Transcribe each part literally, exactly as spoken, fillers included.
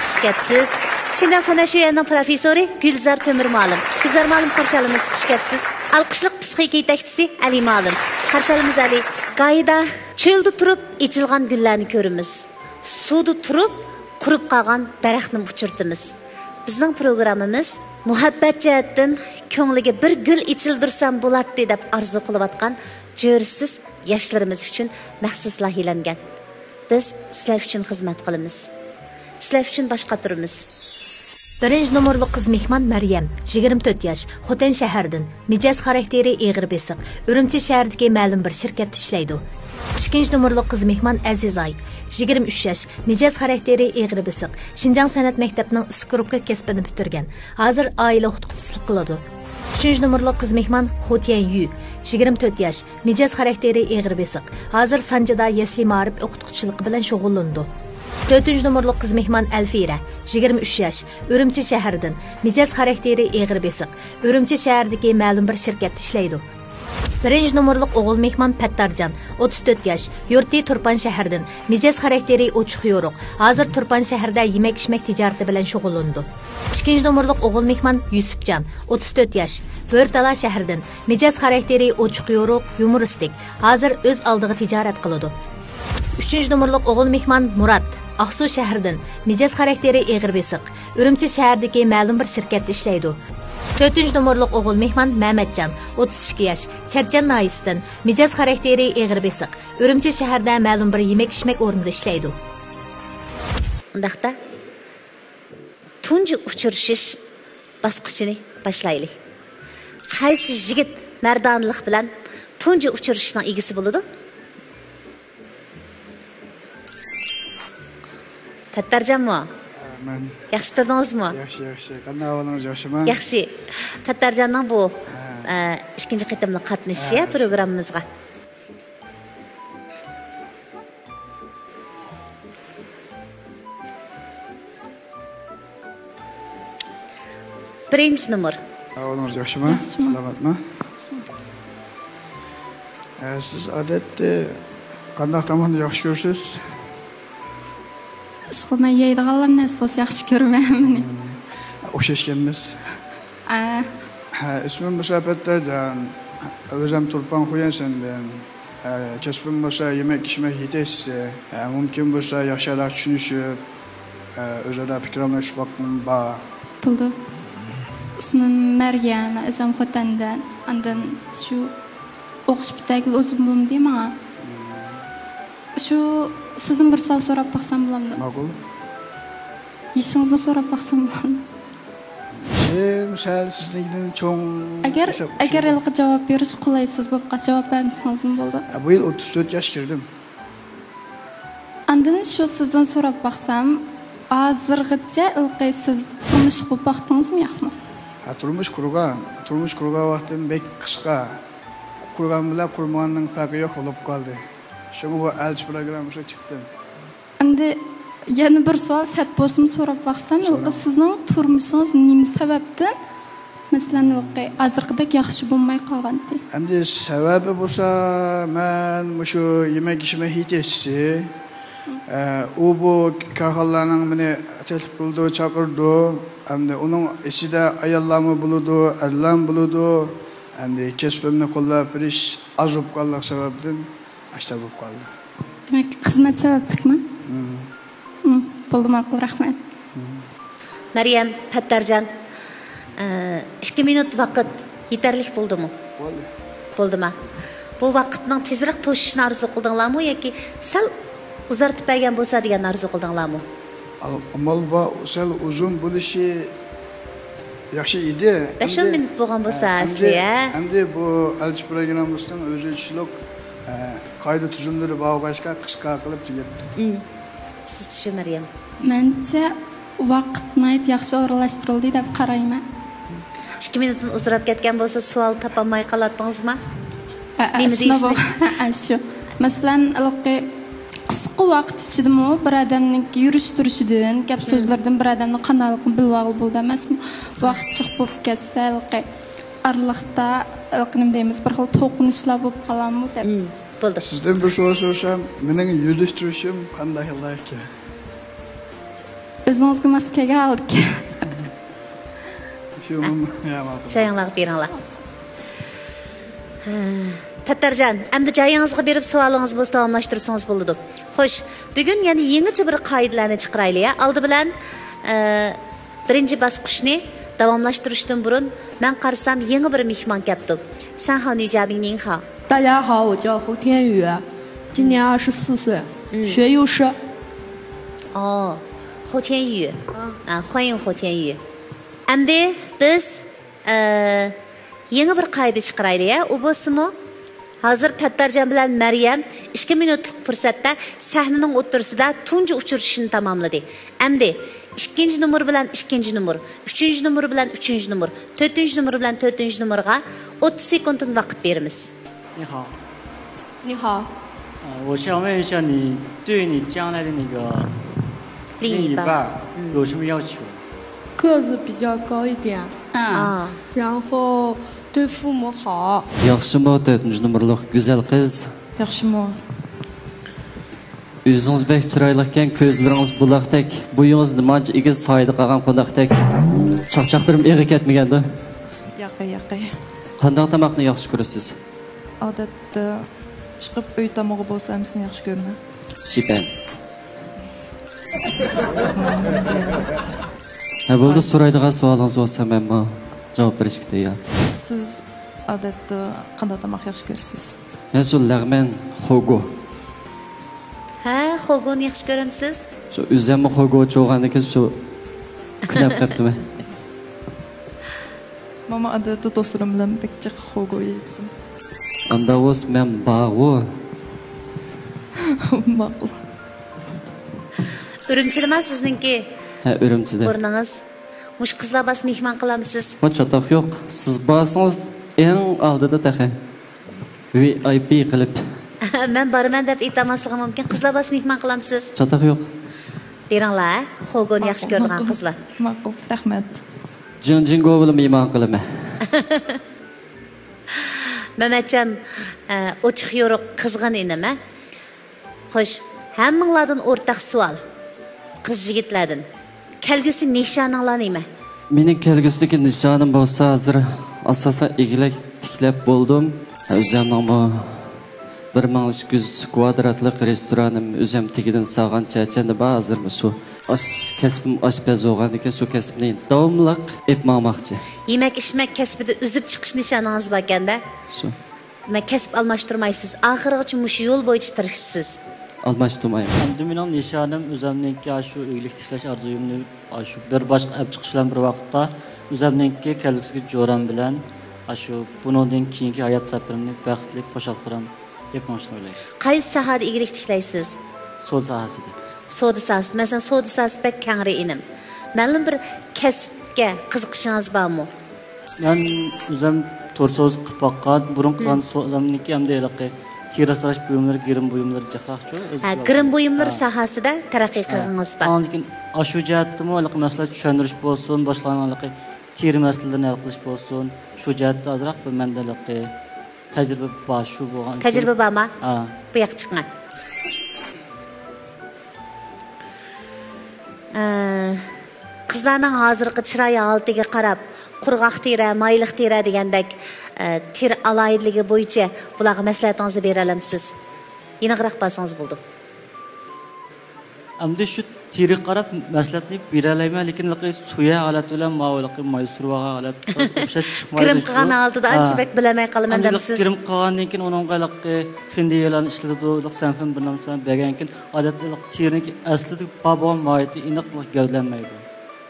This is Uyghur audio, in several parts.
خۇش كەپسىز. شىنجاڭ سەنئەت شۆيەنىڭ پروفېسسورى گۈلزار تۆمۈر مۇئەللىم. گۈلزار مۇئەللىم، قارشى ئالىمىز، خۇش كەپسىز. ئالقىشلىق پسىخىكا يېتەكچىسى ئەلى مۇئەللىم. قارشى ئالىمىز ئەلى. گاھىدا چۆلدە تۇرۇپ ئېچىلغان گۈللەرنى كۆرىمىز. سۇدا تۇرۇپ قۇرۇپ قالغان دەرەخنىمۇ ئۇچرىتىمىز. بىزنىڭ پروگراممىمىز مۇھەببەت جەھەتتىن كۆڭلىگە بىر گۈل ئېچىلدۇرسام بولاتتى دەپ ئارزۇ قىلىۋاتقان جۆرىسىز ياشلىرىمىز ئۈچۈن مەخسۇس لايىھەلەنگەن. بىز سىلەر ئۈچۈن خىزمەت قىلىمىز. سىلەر ئۈچۈن باش قاتۇرىمىز. بىرىنچى نومۇرلۇق قىز مېھمان مەريەم، يىگىرمە تۆت ياش، خوتەن شەھىرىدىن، مىجەز خاراكتېرى ئېغىر بېسىق، ئۈرۈمچى شەھىرىدىكى مەلۇم بىر شىركەتتە ئىشلەيدۇ. ئىككىنچى نومۇرلۇق قىز مېھمان ئەزىزئاي، يىگىرمە ئۈچ ياش، مىجەز خاراكتېرى ئېغىر بېسىق، شىنجاڭ سەنئەت مەكتەپنىڭ ئىسكرۇپكا كەسپىنى پۈتتۈرگەن، ھازىر ئائىلە ئوقۇتقۇچىلىق قىلىدۇ. ئۈچىنچى نومۇرلۇق قىز مېھمان خو تيەن يۈ، يىگىرمە تۆت ياش، مىجەز خاراكتېرى ئېغىر بېسىق، ھازىر سانجىدا يەسلى مائارىپ ئوقۇتقۇچىلىقى بىلەن شۇغۇللىنىدۇ. تۆتىنچى نومۇرلۇق قىز مېھمان ئەلفىرە، يىگىرمە ئۈچ ياش، ئۈرۈمچى شەھىرىدىن، مىجەز خاراكتېرى ئېغىر بېسىق، ئۈرۈمچى شەھىرىدىكى مەلۇم بىر شىركەتتە ئىشلەيدۇ. بىرىنچى نومۇرلۇق ئوغۇل مېھمان پەتتارجان، ئوتتۇز تۆت ياش، يۇرتى تۇرپان شەھىرىدىن، مىجەز خاراكتېرى ئوچۇق يورۇق، ھازىر تۇرپان شەھىرىدە يېمەك-ئىچمەك تىجارىتى بىلەن شۇغۇللىنىدۇ. ئىككىنچى نومۇرلۇق ئوغۇل مېھمان يۈسۈپجان، ئوتتۇز تۆت ياش، بۆرتالا شەھىرىدىن، مىجەز خاراكتېرى ئوچۇق يورۇق، يۇمۇرىستىك، ھازىر ئۆز ئالدىغا تىجارەت قىلىدۇ. ئۈچىنچى نومۇرلۇق ئوغۇل مېھمان مۇرات، ئاقسۇ شەھىرىدىن، مىجەز خاراكتېرى ئېغىر بېسىق، ئۈرۈمچى شەھىرىدىكى مەلۇم بىر شىركەتتە ئىشلەيدۇ. تۆتىنچى نومۇرلۇق ئوغۇل مېھمان مەمەتجان، ئوتتۇز ئىككى ياش، چەرچەن ناھىيەسىدىن، مىجەز خاراكتېرى ئېغىر بېسىق، ئۈرۈمچى شەھىرىدە مەلۇم بىر يېمەك-ئىچمەك ئورنىدا ئىشلەيدۇ. ئۇنداقتا، تۇنجى ئۇچرىشىش باسقۇچىنى باشلايلى. قايسى يىگىت مەردانىلىق بىلەن تۇنجى ئۇچرىشىشنىڭ ئىگىسى بولىدۇ؟ پەتتارجانمۇ؟ مەن. ياخشى تۇردىڭىزمۇ؟ ياخشى، ياخشى. قانداق ئەھۋالىڭىز، ياخشىمۇ؟ ياخشى. پەتتارجاننىڭ بۇ، ھە. ئە، ئىككىنچى قېتىملىق قاتنىشىشى، ھە، ھە، پروگراممىمىزغا. بىرىنچى نومۇر. ئەھۋالىڭىز ياخشىمۇ؟ ياخشىمۇ؟ سالامەتمۇ؟ ياخشىمۇ. ئە، سىز ئادەتتە قانداق تاماقنى ياخشى كۆرىسىز؟ ئىشقىلىپ، مەن يەيدىغانلارنى نەرسە بولسا ياخشى كۆرىمەن ھەممىنى. ئوخشاشكەنمىز. ئە. ھە، ئىسمىم بولسا پەتتارجان. ئۆزۈم تۇرپان خۇيەنسەندىن. ئە، كەسپىم بولسا يېمەك-ئىچمەك يېتەكچىسى. ئە، مۇمكىن بولسا ياخشىراق چۈشىنىشىپ، ئە، ئۆزئارا پىكىر ئالماشماقچىلىقىم بار. بولدى. ئىسمىم مەريەم، ئۆزۈم خوتەندىن. ئاندىن شۇ ئوقۇش پۈتتۈرگىلى ئۇزۇن بولمىدى ماڭا. شۇ سىزدىن بىر سوئال سوراپ باقسام بولامدۇ؟ ماقۇل. يېشىڭىزنى سوراپ باقسام بولامدۇ؟ يېشىم سەل سىزنىڭكىدىن چوڭ. ئەگەر، ئوخشاپ، ئەگەر ھېلىقى جاۋاب بېرىش قولايسىز بولۇپ قالسا، جاۋاب بەرمىسىڭىزمۇ بولىدۇ. ھە، بۇ يىل ئوتتۇز تۆت ياشقا كىردىم. ئاندىن شۇ سىزدىن سوراپ باقسام، ھازىرغىچە ھېلىقى سىز تۇرمۇش قۇرۇپ باقتىڭىزمۇ ياقمۇ؟ ھە، تۇرمۇش قۇرغان. تۇرمۇش قۇرغان ۋاقتىم بەك قىسقا. قۇرغان بىلەن قۇرمىغاننىڭ پەرقى يوق بولۇپ قالدى. شۇڭا بۇ ئەلچى پروگراممىسىغا چىقتىم. ئەمدى يەنە بىر سوئال سەت بولسىمۇ سوراپ باقسام، سوراڭ. ھېلىقى سىزنىڭ تۇرمۇشىڭىز نېمە سەۋەبتىن، مەسىلەن، ھېلىقى ھازىرقىدەك ياخشى بولماي قالغانتى؟ ئەمدى سەۋەبى بولسا، مەن مۇشۇ يېمەك-ئىچمەك يېتەكچىسى. ئە، ئۇ بۇ كارخانىلارنىڭ مېنى تەكلىپ قىلىدۇ، چاقىرىدۇ. ئەمدى ئۇنىڭ ئىچىدە ئاياللارمۇ بولىدۇ، ئەرلەرمۇ بولىدۇ. ئەمدى كەسپىمنى قوللاپ بېرىش ئاز بولۇپ قالغان سەۋەبتىن ئاشۇنداق بولۇپ قالدى. دېمەك، خىزمەت سەۋەبلىكمۇ؟ مم. مم، بولدى، ماقۇل، رەھمەت. مم. مەريەم، پەتتارجان، ئە، ئىككى مىنۇت ۋاقىت يېتەرلىك بولدىمۇ؟ بولدى. بولدىما؟ بۇ ۋاقىتنىڭ تېزرەك توشۇشىنى ئارزۇ قىلدىڭلارمۇ ياكى سەل ئۇزارتىپ بەرگەن بولسا دېگەن ئارزۇ قىلدىڭلارمۇ؟ ئامال بار، سەل ئۇزۇن بولۇشى ياخشى ئىدى. بەش ئون مىنۇت بولغان بولسا، ھە، ئەسلى، ئەمدى، ھە؟ ئەمدى بۇ ئەلچى پروگراممىسىنىڭ ئۆزى ئىشلىق، ھە، قائىدە تۈزۈملىرى بارغاچقا قىسقا قىلىپ تۈگەتتۇق. مم. سىزچە، مەريەم؟ مەنچە ۋاقىت ناھايىتى ياخشى ئورۇنلاشتۇرۇلدى دەپ قارايمەن. ئىككى مىنۇتتىن ئۇزىراپ كەتكەن بولسا، سوئال تاپالماي قالاتتىڭىزما؟ ھە، نېمە شۇنداق دېيىشنى؟ بۇ-، ھە، شۇ. مەسىلەن، ھېلىقى قىسقا ۋاقىت ئىچىدىمۇ بىر ئادەمنىڭ يۈرۈش تۇرۇشىدىن، گەپ سۆزلىرىدىن بىر ئادەمنىڭ قانداقلىقىنى بىلىۋالغىلى بولىدۇ ئەمەسمۇ؟ ۋاقىت جىق بولۇپ كەتسە، ھېلىقى ئارىلىقتا، ھېلىقى نېمە دەيمىز، بىر خىل توقۇنۇشلار بولۇپ قالامۇ دەپ. مم، بولدى. سىزدىن بىر سوئال سورىسام، مېنىڭ يۈرۈش تۇرۇشۇم قانداق يولدا ئىكەن؟ ئۆزىڭىزگە ماس كەلگەن ھالدا كىيىڭ. شۇ، يا، ماقۇل. جايىڭلارغا بېرىڭلار. پەتتەرجان، ئەمدى جايىڭىزغا بېرىپ سوئالىڭىزنى داۋاملاشتۇرسىڭىز بولىدۇ. خوش، بۈگۈن يەنە يېڭىچە بىر قائىدىلەرنى چىقىرايلى، يا. ئالدى بىلەن، ئە، بىرىنچى باسقۇچنى داۋاملاشتۇرۇشتىن بۇرۇن، مەن قارىسام، يېڭى بىر مېھمان كەپتۇ. 三好，你叫什么名号？ 大家好，我叫侯天宇，今年二十四岁，嗯。学幼师。 ئا، 侯天宇. 啊。 ئا، 欢迎侯天宇. ئەمدى بىز، ئە، يېڭى بىر قائىدە چىقىرايلى، يا. ئۇ بولسىمۇ، ھازىر پەتتەرجان بىلەن مەريەم ئىككى مىنۇتلۇق پۇرسەتتە سەھنىنىڭ ئوتتۇرىسىدا تۇنجى ئۇچرىشىشنى تاماملىدى. ئەمدى ئىككىنچى نومۇر بىلەن ئىككىنچى نومۇر، ئۈچىنچى نومۇر بىلەن ئۈچىنچى نومۇر، تۆتىنچى نومۇر بىلەن تۆتىنچى نومۇرغا ئوتتۇز سېكۇنتتىن ۋاقىت بېرىمىز. 你好。 你好。 呃，我想问一下，你对你将来的那个另一半。 另一半，嗯。 有什么要求？ 个子比较高一点， ئا. 然后对父母好。 ياخشىمۇ، تۆتىنچى نومۇرلۇق گۈزەل قىز؟ ياخشىمۇ؟ ئۆزىڭىز بەك چىرايلىقكەن، كۆزلىرىڭىز بۇلاقتەك، بويىڭىز نېمانچە ئېگىز، سايىدا قالغان قوناقتەك. چاقچاقلىرىم ئېغىر كەتمىگەندۇ؟ ياقى، ياقى. قانداق تاماقنى ياخشى كۆرىسىز؟ ئادەتتە چىقىپ ئۆي تامىقى بولسا ھەممىسىنى ياخشى كۆرىمەن. شىپەن. ھە، بولدى، سورايدىغان سوئالىڭىز بولسا مەنمۇ جاۋاب بېرىشكە تەييار. سىز ئادەتتە قانداق تاماق ياخشى كۆرىسىز؟ ھە، شۇ لەغمەن، خوگو. ھە، خوگونى ياخشى كۆرەمسىز؟ شۇ ئۆزۈممۇ خوگوچى بولغاندىكىن شۇ كۈنەپ قېپتىمەن. ماما ئادەتتە دوستلىرىم بىلەن بەك جىق خوگو يەيتتىم. ئاندا بولسا مەن باغۇ. ماقۇل. ئۈرۈمچىدىما سىزنىڭكى؟ ھە، ئۈرۈمچىدە. ئورنىڭىز؟ مۇشۇ قىزلار بارسا مېھمان قىلامسىز؟ ۋاي، چاتاق يوق. سىز بارسىڭىز ئەڭ ئالدىدا تېخى. ۋىئايپى قىلىپ. مەن بارىمەن دەپ ئېيتالماسلىقى مۇمكىن. قىزلار بارسا مېھمان قىلامسىز؟ چاتاق يوق. بېرىڭلار، خوگونى ياخشى كۆرىدىغان قىزلار. ماقۇل، رەھمەت. جىڭجىڭگو بىلەن مېھمان قىلىمەن. مەمەتجان، ئە، ئوچۇق يورۇق قىزغىن ئىنىم، ھە؟ خوش، ھەممىڭلاردىن ئورتاق سوئال. قىز يىگىتلەردىن. كەلگۈسى نىشانىڭلار نېمە؟ مېنىڭ كەلگۈسىدىكى نىشانىم بولسا، ھازىر ئاساسەن ئىگىلىك تىكلەپ بولدۇم. ئۆزۈمنىڭمۇ بىر مىڭ ئىككى يۈز كۋادراتلىق رېستورانىم، ئۆزۈم تېگىدىن سالغان چەرچەندە بار. ھازىر شۇ ئاش-، كەسپىم ئاشپەز بولغاندىكىن، شۇ كەسىپنى داۋاملىق ئېلىپ ماڭماقچى. يېمەك-ئىچمەك كەسپىدە ئۈزۈپ چىقىش نىشانىڭىز باركەن-دە؟ شۇ. دېمەك، كەسىپ ئالماشتۇرمايسىز. ئاخىرغىچە مۇشۇ يول بويىچە تىرىشىسىز. ئالماشتۇرمايمەن. ئەمدى مېنىڭ نىشانىم ئۆزۈمنىڭكى ئاشۇ ئىگىلىك تىكلەش ئارزۇيۇمنى ئاشۇ بىر باشقا ئەپ چىقىش بىلەن بىر ۋاقىتتا، ئۆزۈمنىڭكى كەلگۈسىدىكى جورام بىلەن ئاشۇ بۇنىڭدىن كېيىنكى ھايات سەپىرىمنى بەختلىك، خۇشال-خۇرام ئېلىپ مېڭىشنى ئويلايمەن. قايسى ساھەدە ئىگىلىك تىكلەيسىز؟ سودا ساھەسىدە. سودا ساھەسى. مەسىلەن، سودا ساھەسى بەك كەڭرى، ئىنىم. مەلۇم بىر كەسىپكە قىزىقىشىڭىز بارمۇ؟ مەن ئۆزۈم تور سودىسى قىلىپ باققان، بۇرۇن قىلغان سودامنىڭكى ئەمدى ھېلىقى تېرە ئاسراش بۇيۇملىرى، گىرىم بۇيۇملىرى جىقراقچۇ. ھە، گىرىم بۇيۇملىرى ساھەسىدە تەرەققىي قىلغىڭىز بار. ئاندىن كېيىن ئاشۇ جەھەتتىمۇ ھېلىقى مەسىلە چۈشەندۈرۈش بولسۇن، باشقىلارنىڭ ھېلىقى تېرە مەسىلىلىرىنى ھەل قىلىش بولسۇن، شۇ جەھەتتە ئازراق بىر مەندە ھېلىقى تەجرىبە بار، شۇ بولغان ئۈچۈن. تەجرىبە بارما؟ ھە. بۇ ياققا چىقىڭە. ئە، قىزلارنىڭ ھازىرقى چىراي ھالىتىگە قاراپ، قۇرغاق تېرە، مايلىق تېرە دېگەندەك، ئە، تېرە ئالاھىدىلىكى بويىچە بۇلارغا مەسلىھەتىڭىزنى بېرەلەمسىز؟ يېنىقراق بارسىڭىز بولىدۇ. ئەمدى شۇ تېرىگە قاراپ مەسلىھەتنى بېرەلەيمەن، لېكىن ھېلىقى سۇيە ھالەت بىلەن ماۋۇ ھېلىقى ماي سۈرۈۋالغان ھالەت ئوخشاش چىقمايدۇ. گىرىم قىلغان ھالىتىدە ئانچە بەك بىلەلمەي قالىمەن دەمسىز؟ گىرىم قىلغاندىن كېيىن ئۇنىڭغا ھېلىقى فىندىيلان ئىشلىتىدۇ، ھېلىقى سەنفىن بىر نەرسىلەرنى بەرگەنكىن، ئادەتتە ھېلىقى تېرىنىڭكى ئەسلىدىكى بار بولغان ماھىيىتى ئېنىق گەۋدىلەنمەيدۇ.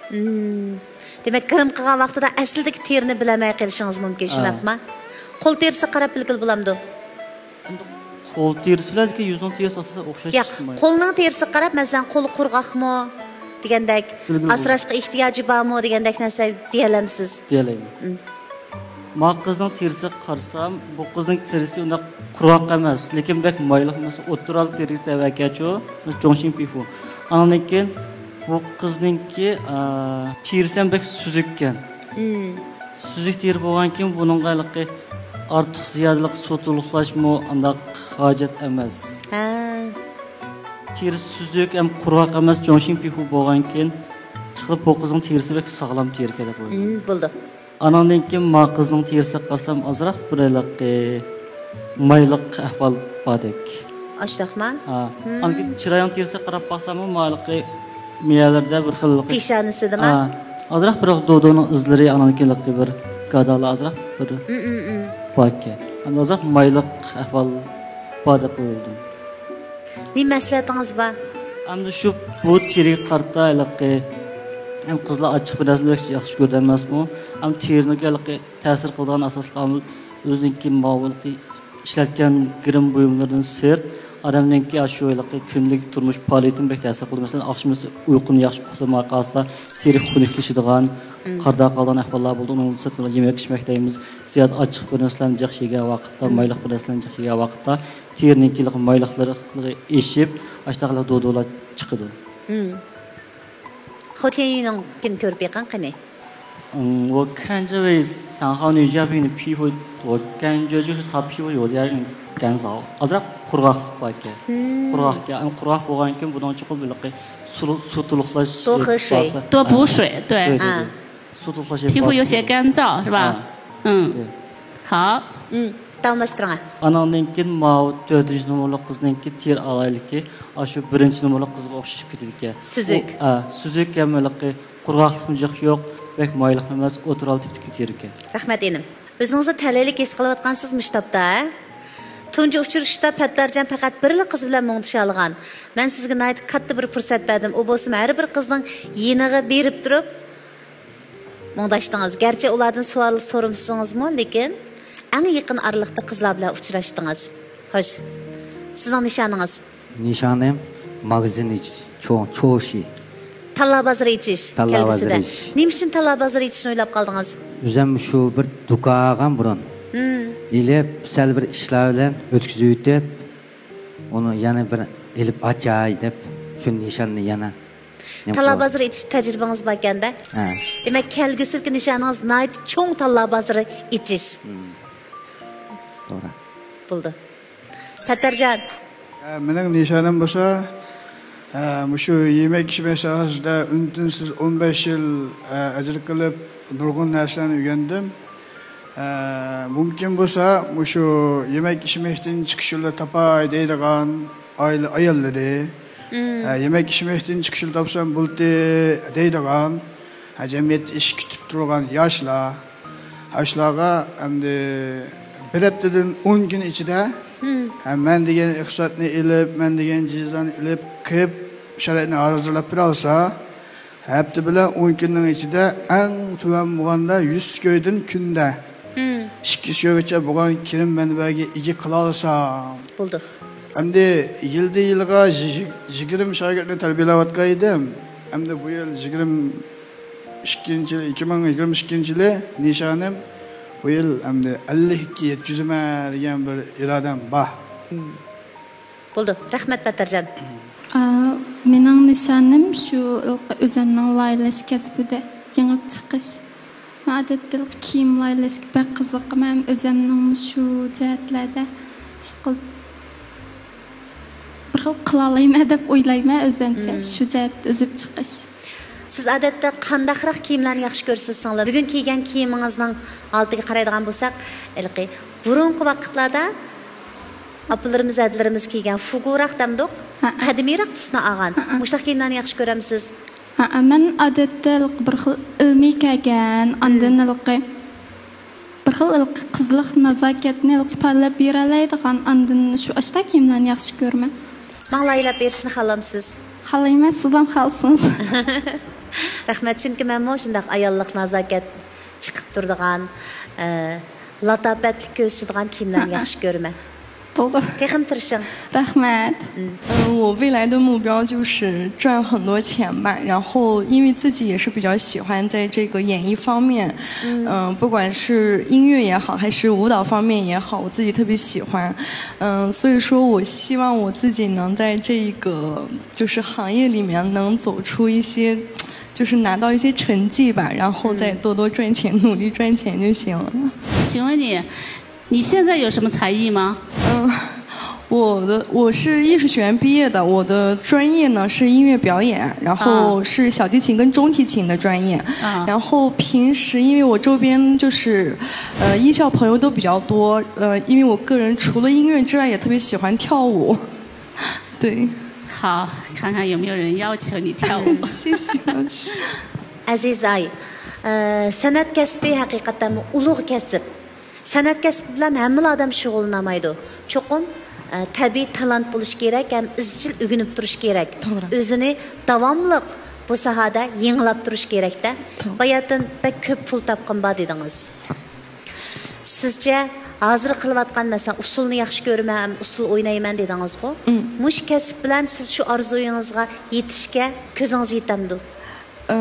مم. دېمەك، گىرىم قىلغان ۋاقتىدا ئەسلىدىكى تېرىنى بىلەلمەي قېلىشىڭىز مۇمكىن، شۇنداقما؟ قول تېرىسىگە قاراپ بىلگىلى بولامدۇ؟ قول تېرىسى بىلەن يۈزنىڭ تېرىسى ئاساسەن ئوخشاش چىقمايدۇ. قولنىڭ تېرىسىگە قاراپ، مەسىلەن، قولى قۇرغاقمۇ دېگەندەك، بىلگىلى بولىدۇ. ئاسراشقا ئېھتىياجى بارمۇ دېگەندەك نەرسە دېيەلەمسىز؟ دېيەلەيمەن. مم. ما قىزنىڭ تېرىسىگە قارىسام، بۇ قىزنىڭ تېرىسى ئۇنداق قۇرغاق ئەمەس، لېكىن بەك مايلىق، مەسىلەن، ئوتتۇرا تېرىگە تەۋە ئىكەنچۇ، جۇڭشىن پىفۇ. ئاندىن كېيىن بۇ قىزنىڭكى، ئا، تېرىسى ھەم بەك سۈزۈككەن. مم. سۈزۈك تېرە بولغانكىن بۇنىڭغا ھېلىقى ئارتۇق زىيادىلىق سۇ تولۇقلاشمۇ ئانداق ھاجەت ئەمەس. ھە. تېرىسى سۈزۈك ھەم قۇرغاق ئەمەس، جۇڭشىڭ پىخۇ بولغانكىن، ئىشقىلىپ بۇ قىزنىڭ تېرىسى بەك ساغلام تېرىكەن دەپ ئويلىدىم. مم، بولدى. ئانىڭدىن كېيىن ما قىزنىڭ تېرىسىگە قارىسام، ئازراق بىر ھېلىقى مايلىق ئەھۋال باردەك. ئاشۇنداقما؟ ھا. مم. ئاندىن كېيىن چىراينىڭ تېرىسىگە قاراپ باقساممۇ، ما ھېلىقى مېيەلىرىدە بىر خىل ھېلىقى، پېشانىسىدىما؟ ھا. ئازراق بىر دودۇنىڭ ئىزلىرى، ئانىڭدىن كېيىن ھېلىقى بىر گادالار ئازراق بىر، مم، مم، مم، باركەن. ئەمدى ئازراق مايلىق ئەھۋال بار دەپ ئويلىدىم. نېمە مەسلىھەتىڭىز بار؟ ئەمدى شۇ بۇ تېرىگە قارىتا ھېلىقى، ھەم قىزلار ئاچچىق بىر نەرسىنى بەك ياخشى كۆرىدۇ ئەمەسمۇ؟ ھەم تېرىنىڭكى ھېلىقى تەسىر قىلىدىغان ئاساسلىق ئامىل ئۆزىنىڭكى ماۋۇ ھېلىقى ئىشلەتكەن گىرىم بۇيۇملىرىدىن سىرت، ئادەمنىڭكى ئاشۇ ھېلىقى كۈندىلىك تۇرمۇش پائالىيىتىمۇ بەك تەسىر قىلىدۇ. مەسىلەن، ئاخشىمىسى ئۇيقۇنى ياخشى ئۇخلىماي قالسا، تېرە خۇنۈكلىشىدىغان، مم، قارىداپ قالىدىغان ئەھۋاللار بولىدۇ. ئۇنىڭ سىرتىدا يېمەك ئىچمەك دەيمىز، زىيادە ئاچچىق بىر نەرسىلەرنى جىق يېگەن ۋاقىتتا، مم، مايلىق بىر نەرسىلەرنى جىق يېگەن ۋاقىتتا، تېرىنىڭكى مايلىقلىرى ئېشىپ، ئاشۇنداق دودۇلار چىقىدۇ. مم. خۇتيەنيۈنىڭكىنى كۆرۈپ بېقىڭ قېنى. 嗯，我看这位散号女嘉宾的皮肤，我感觉就是她皮肤有点儿干燥， ئازراق قۇرغاقلىق بار ئىكەن. مم. قۇرغاق ئىكەن. ئەمما قۇرغاق بولغاندىن كېيىن بۇنىڭ چوقۇم بىر سۇ، سۇ تولۇقلاش، 多喝水。 باسا. 多补水，对。 对对对。 ھا. سۇ تولۇقلاش. 皮肤有些干燥，是吧？ ھا. 嗯。 对。 好。 داۋاملاشتۇرۇڭ. ئانىڭدىن كېيىن ماۋۇ تۆتىنچى نومۇرلۇق قىزنىڭكى تېرە ئالاھىدىلىكى ئاشۇ بىرىنچى نومۇرلۇق قىزغا ئوخشىشىپ كېتىدىكەن. سۈزۈك. ئۇ، ئا، سۈزۈك ھەم ھېلىقى قۇرغاقلىقمۇ جىق يوق، بەك مايلىقمۇ ئەمەس، ئوتتۇرا تىپتىكى تېرە ئىكەن. رەھمەت ئىنىم. ئۆزىڭىزنى تەلەيلىك ھېس قىلىۋاتقانسىز مۇشۇ تاپتا، ھە؟ تۇنجى ئۇچرىشىشتا پەتتارجان پەقەت بىرلا قىز بىلەن مۇڭدىشالىغان. مەن سىزگە ناھايىتى كاتتا بىر پۇرسەت بەردىم. ئۇ بولسىمۇ ھەر بىر قىزنىڭ يېنىغا بېرىپ تۇرۇپ مۇڭداشتىڭىز. گەرچە ئۇلاردىن سوئال سورىمىسىڭىزمۇ، لېكىن ئەڭ يېقىن ئارىلىقتا قىزلار بىلەن ئۇچراشتىڭىز. خوش، سىزنىڭ نىشانىڭىز؟ نىشانىم ماگىزىن ئېچىش، چو-، چوشى. تاللا بازىرى ئېچىش. تاللا بازىرى ئېچىش. نېمە ئۈچۈن تاللا بازىرى ئېچىشنى ئويلاپ قالدىڭىز؟ ئۆزۈم شۇ بىر دۇكان ئالغان بۇرۇن. ئېلىپ، سەل بىر ئىشلار بىلەن ئۆتكۈزۈۋېتىپ، ئۇنى يەنە بىر ئېلىپ ئاچاي دەپ، شۇ نىشاننى يەنە. تاللا بازىرى ئېچىش تەجرىبىڭىز باركەن-دە. ھە. دېمەك، كەلگۈسىدىكى نىشانىڭىز ناھايىتى چوڭ تاللا بازىرى ئېچىش. توغرا. بولدى. پەتتەرجان. مېنىڭ نىشانىم بولسا، مۇشۇ يېمەك ئىچمەك ساھەسىدە ئۈن-تىنسىز ئون بەش يىل ئەجىر قىلىپ، نۇرغۇن نەرسىلەرنى ئۆگەندىم. مۇمكىن بولسا، مۇشۇ يېمەك ئىچمەكتىن چىقىش يولى تاپاي دەيدىغان ئائىلە ئاياللىرى، يېمەك ئىچمەكتىن چىقىش يولى تاپسام بولدى دەيدىغان، جەمئىيەتتە ئىش كۈتۈپ تۇرغان ياشلار، ئاشۇلارغا ئەمدى بىر ھەپتىدىن ئون كۈن ئىچىدە، ھە، مەن دېگەن ئىقتىسادنى ئېلىپ، مەن دېگەن جىزلارنى ئېلىپ، قىلىپ، شارائىتنى ھازىرلاپ بېرەلىسا، ھەپتە بىلەن ئون كۈننىڭ ئىچىدە ئەڭ تۆۋەن بولغاندا يۈز سېكيۆدىن كۈندە ئىككى سېكيۆگىچە بولغان كىرىم مەنبەگە ئىگە قىلالىسام. بولدى. ئەمدى يىلدىن يىلغا يىگىرمە شاگىرتنى تەربىيەلەۋاتقان ئىدىم. ئەمدى بۇ يىل يىگىرمە ئىككىنچى يىل، ئىككى مىڭ يىگىرمە ئىككىنچى يىلى نىشانىم بۇ يىل ئەمدى ئەللىككە يەتكۈزىمەن دېگەن بىر ئىرادەم بار. بولدى، رەھمەت پەتتەرجان. مېنىڭ نىشانىم شۇ ئۆزۈمنىڭ لايىھەلەش كەسپىدە يېڭىپ چىقىش. مەن ئادەتتە كىيىم لايىھەلەشكە بەك قىزىقىمەن، ئۆزۈمنىڭمۇ شۇ جەھەتلەردە ئىش قىلىپ، بىر خىل قىلالايمەن دەپ ئويلايمەن ئۆزۈمچە، شۇ جەھەتتە ئۈزۈپ چىقىش. سىز ئادەتتە قانداقراق كىيىملەرنى ياخشى كۆرىسىز سىڭلىم؟ بۈگۈن كىيگەن كىيىمىڭىزنىڭ ھالىتىگە قارايدىغان بولساق، ھېلىقى بۇرۇنقى ۋاقىتلاردا ئاپىلىرىمىز، ھەدىلىرىمىز كىيگەن فۇگۇراق دەمدۇق، قەدىمىيرەك تۈسنى ئالغان. مۇشۇنداق كىيىملەرنى ياخشى كۆرەمسىز؟ ھەئە، مەن ئادەتتە بىر خىل ئىلمىي كىيگەن، ئاندىن ھېلىقى بىر خىل ھېلىقى قىزلىق، نازاكەتنى ھېلىقى پاللاپ بېرەلەيدىغان، ئاندىن شۇ ئاشۇنداق كىيىملەرنى ياخشى كۆرىمەن. ماڭا لايىھەلەپ بېرىشنى خالامسىز؟ خالايمەن، سىزلام خالىسىڭىز. رەھمەت، چۈنكى مەنمۇ شۇنداق ئاياللىق نازاكەت چىقىپ تۇرىدىغان، ئە، لاتاپەتلىك كۆرسىتىدىغان كىيىملەرنى ياخشى كۆرىمەن. بولدى. تېخىمۇ تىرىشىڭ. رەھمەت. 嗯，我未来的目标就是赚很多钱吧，然后因为自己也是比较喜欢在这个演艺方面，嗯，不管是音乐也好，还是舞蹈方面也好，我自己特别喜欢，嗯，所以说我希望我自己能在这个就是行业里面能走出一些，就是拿到一些成绩吧，然后再多多赚钱，努力赚钱就行了。请问你，你现在有什么才艺吗？嗯，我的，我是艺术学院毕业的，我的专业呢是音乐表演，然后是小提琴跟中提琴的专业。啊。然后平时因为我周边就是，呃，艺校朋友都比较多，呃，因为我个人除了音乐之外，也特别喜欢跳舞。对。好，看看有没有人要求你跳舞。谢谢老师。 ئەزىز ئاي، ئە، سەنئەت كەسپى ھەقىقەتەنمۇ ئۇلۇغ كەسىپ. سەنئەت كەسپى بىلەن ھەممىلا ئادەم شۇغۇللىنالمايدۇ. چوقۇم، ئە، تەبىئىي تالانت بولۇشى كېرەك ھەم ئىزچىل ئۆگىنىپ تۇرۇشى كېرەك. توغرا. ئۆزىنى داۋاملىق بۇ ساھەدە يېڭىلاپ تۇرۇشى كېرەك-دە. توغرا. باياتىن بەك كۆپ پۇل تاپقىنى بار دېدىڭىز. سىزچە ھازىر قىلىۋاتقان، مەسىلەن، ئۇسسۇلنى ياخشى كۆرىمەن ھەم ئۇسسۇل ئوينايمەن دېدىڭىزغۇ؟ مم. مۇشۇ كەسىپ بىلەن سىز شۇ ئارزۇيىڭىزغا يېتىشكە كۆزىڭىز يېتەمدۇ؟ ئى،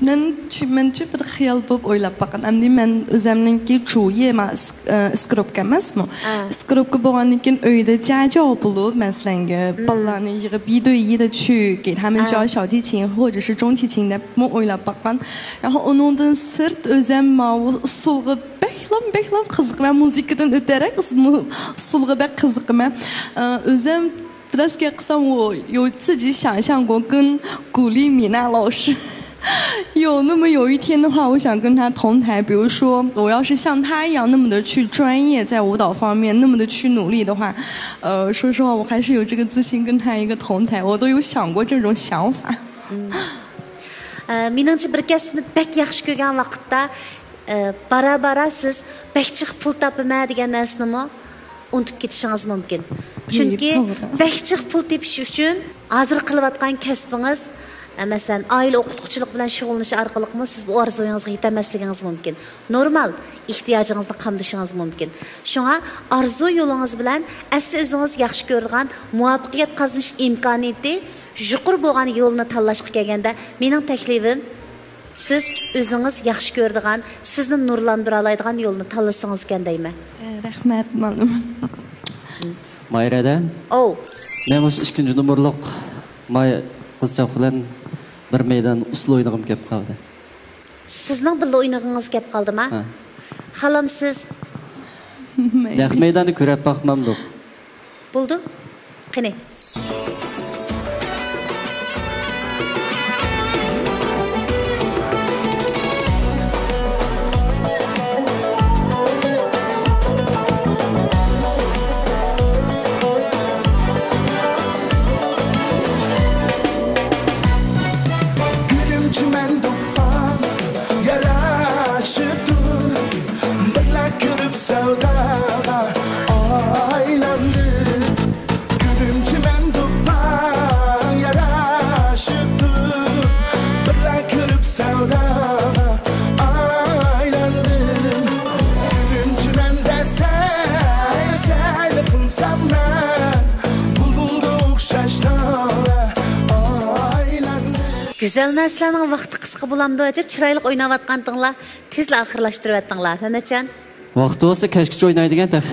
مەنچە، مەنچە بىر خىيال بولۇپ ئويلاپ باققان. ئەمدى مەن ئۆزەمنىڭكى جۇيى ما، ئىس-، ئى، ئىسكروپكا ئەمەسمۇ؟ ئا. ئىسكروپكا بولغاندىن كېيىن ئۆيدە جاجاۋ بولۇپ، مەسىلەنگە، بالىلارنى يىغىپ، يىدۆ يىدە چۈگى، 他们教小提琴或者是中提琴 دەپمۇ ئويلاپ باققان. 然后 ئۇنىڭدىن سىرت ئۆزەم ماۋۇ ئۇسسۇلغا بەكلا، بەكلا قىزىقىمەن. مۇزىكىدىن ئۆتەرەك ئۇس-، مۇ-، ئۇسسۇلغا بەك قىزىقىمەن. ئى، ئۆزەم راستىنى قىلسام، 我有自己想象过跟古力米娜老师有那么有一天的话，我想跟她同台。比如说，我要是像她一样那么的去专业，在舞蹈方面那么的去努力的话，呃，说实话，我还是有这个自信跟她一个同台。我都有想过这种想法。 ئە، مېنىڭچە، بىر كەسىپنى بەك ياخشى كۆرگەن ۋاقىتتا، ئە، بارا-بارا سىز بەك جىق پۇل تاپىمەن دېگەن نەرسىنىمۇ ئۇنتۇپ كېتىشىڭىز مۇمكىن. چۈنكى بەك جىق پۇل تېپىش ئۈچۈن ھازىر قىلىۋاتقان كەسپىڭىز، ئە، مەسىلەن، ئائىلە ئوقۇتقۇچىلىقى بىلەن شۇغۇللىنىش ئارقىلىقمۇ سىز بۇ ئارزۇيىڭىزغا يېتەلمەسلىكىڭىز مۇمكىن. نورمال، ئېھتىياجىڭىزنى قامدىشىڭىز مۇمكىن. شۇڭا ئارزۇ يولىڭىز بىلەن ئەسلى ئۆزىڭىز ياخشى كۆرىدىغان مۇۋەپپەقىيەت قازىنىش ئىمكانىيىتى يۇقىرى بولغان يولنى تاللاشقا كەلگەندە، مېنىڭ تەكلىپىم، سىز ئۆزىڭىز ياخشى كۆرىدىغان، سىزنى نۇرلاندۇرالايدىغان يولنى تاللىسىڭىزكەن دەيمەن. ئى، رەھمەت، مۇئەللىم. ماھىرەدە. ئوۋ. مەن مۇشۇ ئىككىنچى نومۇرلۇق ماي قىزچاق بىلەن بىر مەيدان ئۇسسۇل ئوينىغۇم كەپ قالدى. سىزنىڭ بىللە ئوينىغىڭىز كەپ قالدىما؟ ھە. خالامسىز؟ نەق مەيداندا كۆرۈپ باقمامدۇق. بولدى. قېنى. گۈلۈمچىمەن دوپپاڭ ياراشىپتۇ، بىرلا كۆرۈپ سەۋداغا ئايلاندىم. گۈلۈمچىمەن دوپپاڭ ياراشىپتۇ، بىرلا كۆرۈپ سەۋداغا ئايلاندىم. گۈلۈمچىمەن دەسەي سەيلە قىلسام مەن، بۇلبۇلغا ئوخشاش تاڭلار ئايلاندىم. گۈزەل نەرسىلەرنىڭ ۋاقتى قىسقا بولامدۇ ئەجەب؟ چىرايلىق ئويناۋاتقانتىڭلار، تېزلا ئاخىرلاشتۇرۇۋەتتىڭلار، مەمەتجان. ۋاقتى بولسا كەچكىچە ئوينايدىكەن تېخى.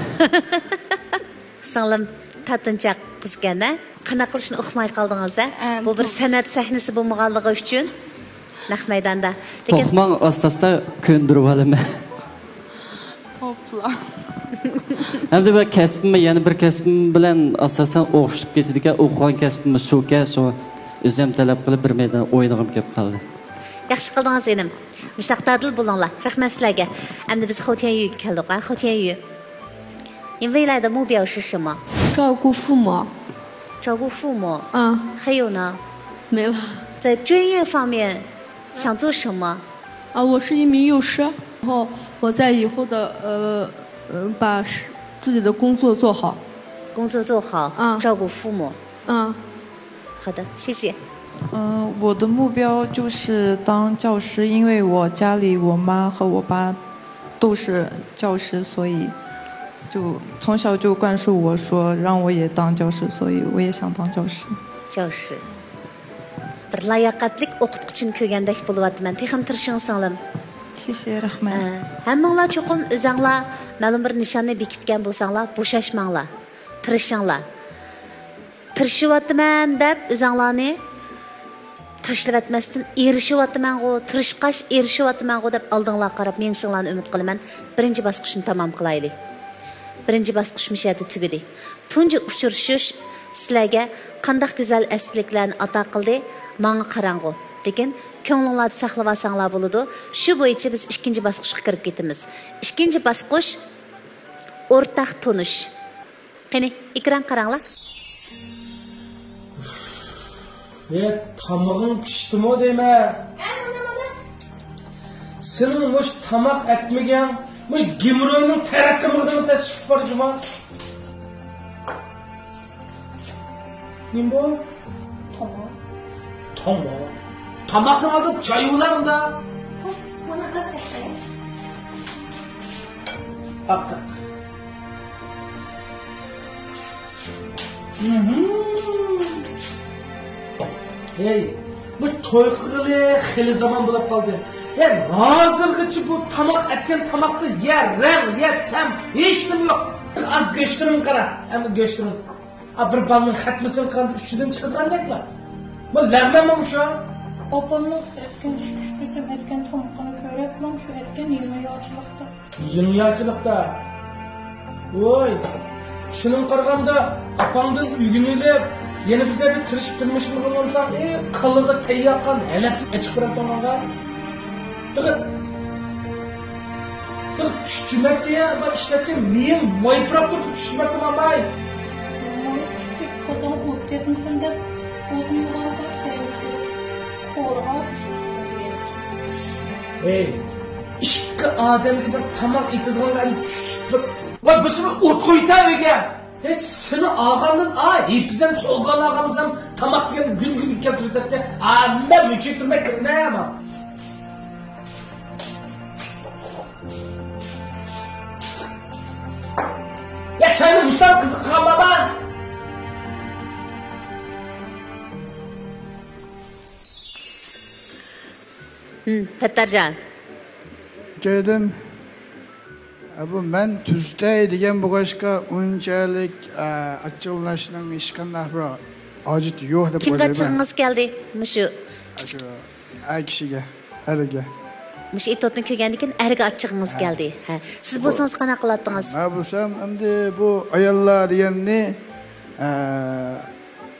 سىڭلىم تارتىنچاق قىزكەن ھە؟ قانداق قىلىشنى ئۇقماي قالدىڭىز ھە؟ بۇ بىر سەنئەت سەھنىسى بولمىغانلىقى ئۈچۈن نەق مەيداندا. لېكىن توختىماڭ، ئاستا-ئاستا كۆندۈرۈۋالىمەن. ھوپلا. ھەمدە بىر كەسپىممۇ، يەنە بىر كەسپىم بىلەن ئاساسەن ئوخشىشىپ كېتىدىكەن، ئوقۇغان كەسپىممۇ شۇكەن، شۇڭا ئۆزۈم تەلەپ قىلىپ بىر مەيدان ئوينىغۇم كېلىپ قالدى. ياخشى قىلدىڭىز ئىنىم. مۇشۇنداق دادىل بولۇڭلار. رەھمەت سىلەرگە. ئەمدى بىز خوتيەن يۈگە كەلدۇق ھە، خوتيەن يۈ. 你未来的目标是什么？照顾父母。照顾父母。嗯。还有呢？没了。在专业方面想做什么？啊，我是一名幼师，然后我在以后的呃呃把自己的工作做好。工作做好，嗯。照顾父母。嗯。好的，谢谢。嗯，我的目标就是当教师，因为我家里我妈和我爸都是教师，所以就从小就灌输我说让我也当教师，所以我也想当教师。教师。بىر لاياقەتلىك ئوقۇتقۇچىنى كۆرگەندەك بولۇۋاتىمەن. تېخىمۇ تىرىشىڭ سىڭلىم. 谢谢，رەھمەت. ھە، ھەممىڭلار چوقۇم ئۆزەڭلار مەلۇم بىر نىشاننى بېكىتكەن بولساڭلار، بوشاشماڭلار. تىرىشىڭلار. تىرىشىۋاتىمەن دەپ ئۆزەڭلارنى تاشلىۋەتمەستىن، ئېرىشىۋاتىمەنغۇ، تىرىشقاچ ئېرىشىۋاتىمەنغۇ دەپ ئالدىڭلارغا قاراپ مېڭىشىڭلارنى ئۈمىد قىلىمەن. بىرىنچى باسقۇچنى تامام قىلايلى. بىرىنچى باسقۇچ مۇشۇ يەردە تۈگىدى. تۇنجى ئۇچرىشىش سىلەرگە قانداق گۈزەل ئەسلىكلەرنى ئاتا قىلدى، ماڭا قاراڭغۇ. لېكىن كۆڭلۈڭلاردا ساقلىۋالساڭلار بولىدۇ. شۇ بويىچە بىز ئىككىنچى باسقۇچقا كىرىپ كېتىمىز. ئىككىنچى باسقۇچ، ئورتاق تونۇش. قېنى، ئېكران قاراڭلار. ھە، تامىقىڭ پىشتىمۇ دەيمەن؟ ھە، مانا، مانا. سېنىڭ مۇشۇ تاماق ئەتمىگەن، مۇشۇ گېمروينىڭ تەرەققىي قىلمىغىنىڭ تەسىشلىك بار جۇما. نېمە بۇ؟ تاماق. تاماق. تاماقنىڭ ئالدىدا چاي بولا مۇندا. مانا ئاز كەتتى. ئاپتاپ. ھەي، بۇ توي قىلغىلى خېلى زامان بولۇپ قالدى. ھەي، ھازىرغىچە بۇ تاماق ئەتكەن تاماقتا يە رەڭ، يە تەم، ھېچنېمە يوق. ئا، گۆشلىرىمگە قارا، ئەمما گۆشلىرىم. ئا، بىر بالىنىڭ خەتمىسىنى قىلغاندا ئۈستىدىن چىقىدىغاندەكلا. بۇ لەغمەنمۇ شۇ؟ ئاپامنىڭ ئەتكەن ئىككى، ئۈچ قېتىم ئەتكەن تامىقىنى كۆرۈپ، ماڭا شۇ ئەتكەن يېڭى ياچىلىقتا. يېڭى ياچىلىقتا. ۋوي، شۇنىڭغا قارىغاندا، ئاپاڭدىن ئۆگىنىۋېلىپ، يەنە بىزگە بىر تىرىشىپ تۇرمۇشنى قىلغانساڭ، ئى، كاللىغا تەييار قان ھەلەپ ئېچىپ بېرىپ تۇرغانغا. تېخى، تېخى چۈچۈمەككە يا، بۇ ئىشلەتكەن مېيىم مايپىراپ تۇرۇپ چۈچۈمەككە ماڭماي. چۈچۈپ قازان ئوت كەتمىسۇن دەپ، ئوتنى يوغانغا سەيلىسى، قورغا چۈشسۇن. ھەي، ئىككى ئادەمگە بىر تاماق ئېتىدىغانغا ئەمدى چۈچۈپ بىر. ۋاي، بىرسى بىر ئوت قويۇۋېتەرمىكەن؟ ھەي، سېنى ئالغاندىن، ئا، ھېپىزەم سوغۇقئان ئالغانمىسام، تاماق دېگەن گۈل گۈل كەلتۈرۈۋېتەتتى. ئا، مۇنداق مۈچۈپ تۇرماي كىرمە، ئەمما. يا، چاينى مۇشۇلار قىزىق قىلغان بابا. ھىم، پەتتەرجان. جايدىن، ئە، بۇ مەن تۈزىتەي دېگەن بولغاچقا، ئۇنچەلىك، ئە، ئاچچىقلىنىشنىڭ ھېچقانداق بىر ھاجىتى يوق دەپ كىمگە ئويلايمەن. ئاچچىقىڭىز كەلدى؟ مۇشۇ كىچىك ئاشۇ ئەر كىشىگە، ئەرگە. مۇشۇ ئېتوتنى كۆرگەندىن كېيىن ئەرگە ئاچچىقىڭىز ھە. كەلدى. ھە. سىز بۇ بولسىڭىز قانداق قىلاتتىڭىز؟ مەن بولسام ئەمدى بۇ ئاياللار دېگەننى، ئە،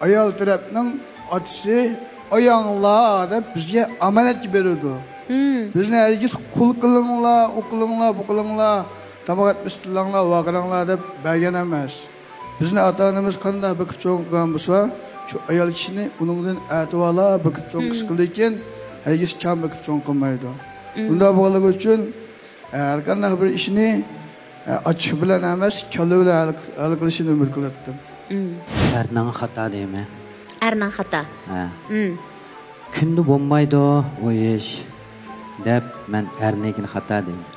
ئايال تەرەپنىڭ ئاتىسى ئاياڭلار دەپ بىزگە ئامانەتكە بېرىدۇ. ھىم. بىزنى ھەرگىز قۇل قىلىڭلار، ئۇ قىلىڭلار، بۇ قىلىڭلار، تاماق ئەتمىسە تىللاڭلار، ۋارقىراڭلار دەپ بەرگەن ئەمەس. بىزنى ئاتا-ئانىمىز قانداق بېقىپ چوڭ قىلغان بولسا، شۇ ئايال كىشىنى ئۇنىڭدىن ئەتىۋارلا بېقىپ چوڭ قىلسا، لېكىن ھەرگىز كەم بېقىپ چوڭ قىلمايدۇ. بۇنداق بولغانلىقى ئۈچۈن، ھەر قانداق بىر ئىشنى، ئاچچىق بىلەن ئەمەس، كاللا بىلەن ھەل، ھەل قىلىشىنى ئۈمىد قىلاتتىم. ئەرنىڭ خاتا دەيمەن. ئەرنىڭ خاتا. ھە. كۈندە بولمايدۇ ئۇ ئىش، دەپ مەن ئەرنىڭكىنى خاتا دەيمەن.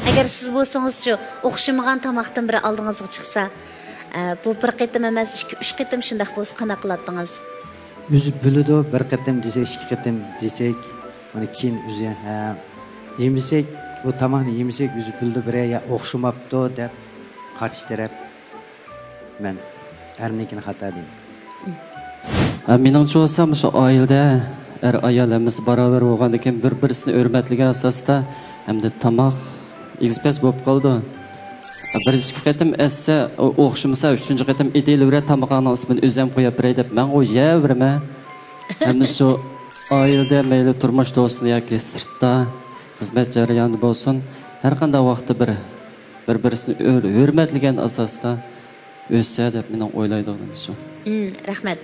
ئەگەر سىز بولسىڭىزچۇ، ئوخشىمىغان تاماقتىن بىرى ئالدىڭىزغا چىقسا، ئە، بۇ بىر قېتىم ئەمەس، ئىككى، ئۈچ قېتىم شۇنداق بولسا قانداق قىلاتتىڭىز؟ ئۆزى بىلىدۇ، بىر قېتىم دېسەك، ئىككى قېتىم دېسەك، ئۇنى كېيىن ئۆزى، ھە، يېمىسەك، ئۇ تاماقنى يېمىسەك، ئۆزى بىلىدۇ، بىرەر يەر ئوخشىماپتۇ دەپ قارشى تەرەپ. مەن ئەرنىڭكىنى خاتا دەيمەن. ھە، مېنىڭچە بولسا، مۇشۇ ئائىلىدە ئەر-ئايال ھەممىسى باراۋەر بولغاندىكىن، بىر-بىرسىنى ھۆرمەتلىگەن ئاساستا، ئەمدى تاماق ئېگىز-پەس بولۇپ قالىدۇ. بىر ئىككى قېتىم ئەتسە، ئوخشىمىسا، ئۈچىنچى قېتىم ئېتىلىۋېرە، تامىقىڭنىڭ ئىسمىنى ئۆزۈم قويۇپ بېرەي دەپ، مەنغۇ يەۋېرىمەن. ئەمدى شۇ ئائىلىدە مەيلى تۇرمۇشتا بولسۇن ياكى سىرتتا، خىزمەت جەريانىدا بولسۇن، ھەر قانداق ۋاقىتتا بىر بىر-بىرسىنى ھۆر-، ھۆرمەتلىگەن ئاساستا ئۆتسە دەپ مېنىڭ ئويلايدىغىنىم شۇ. ئىم، رەھمەت.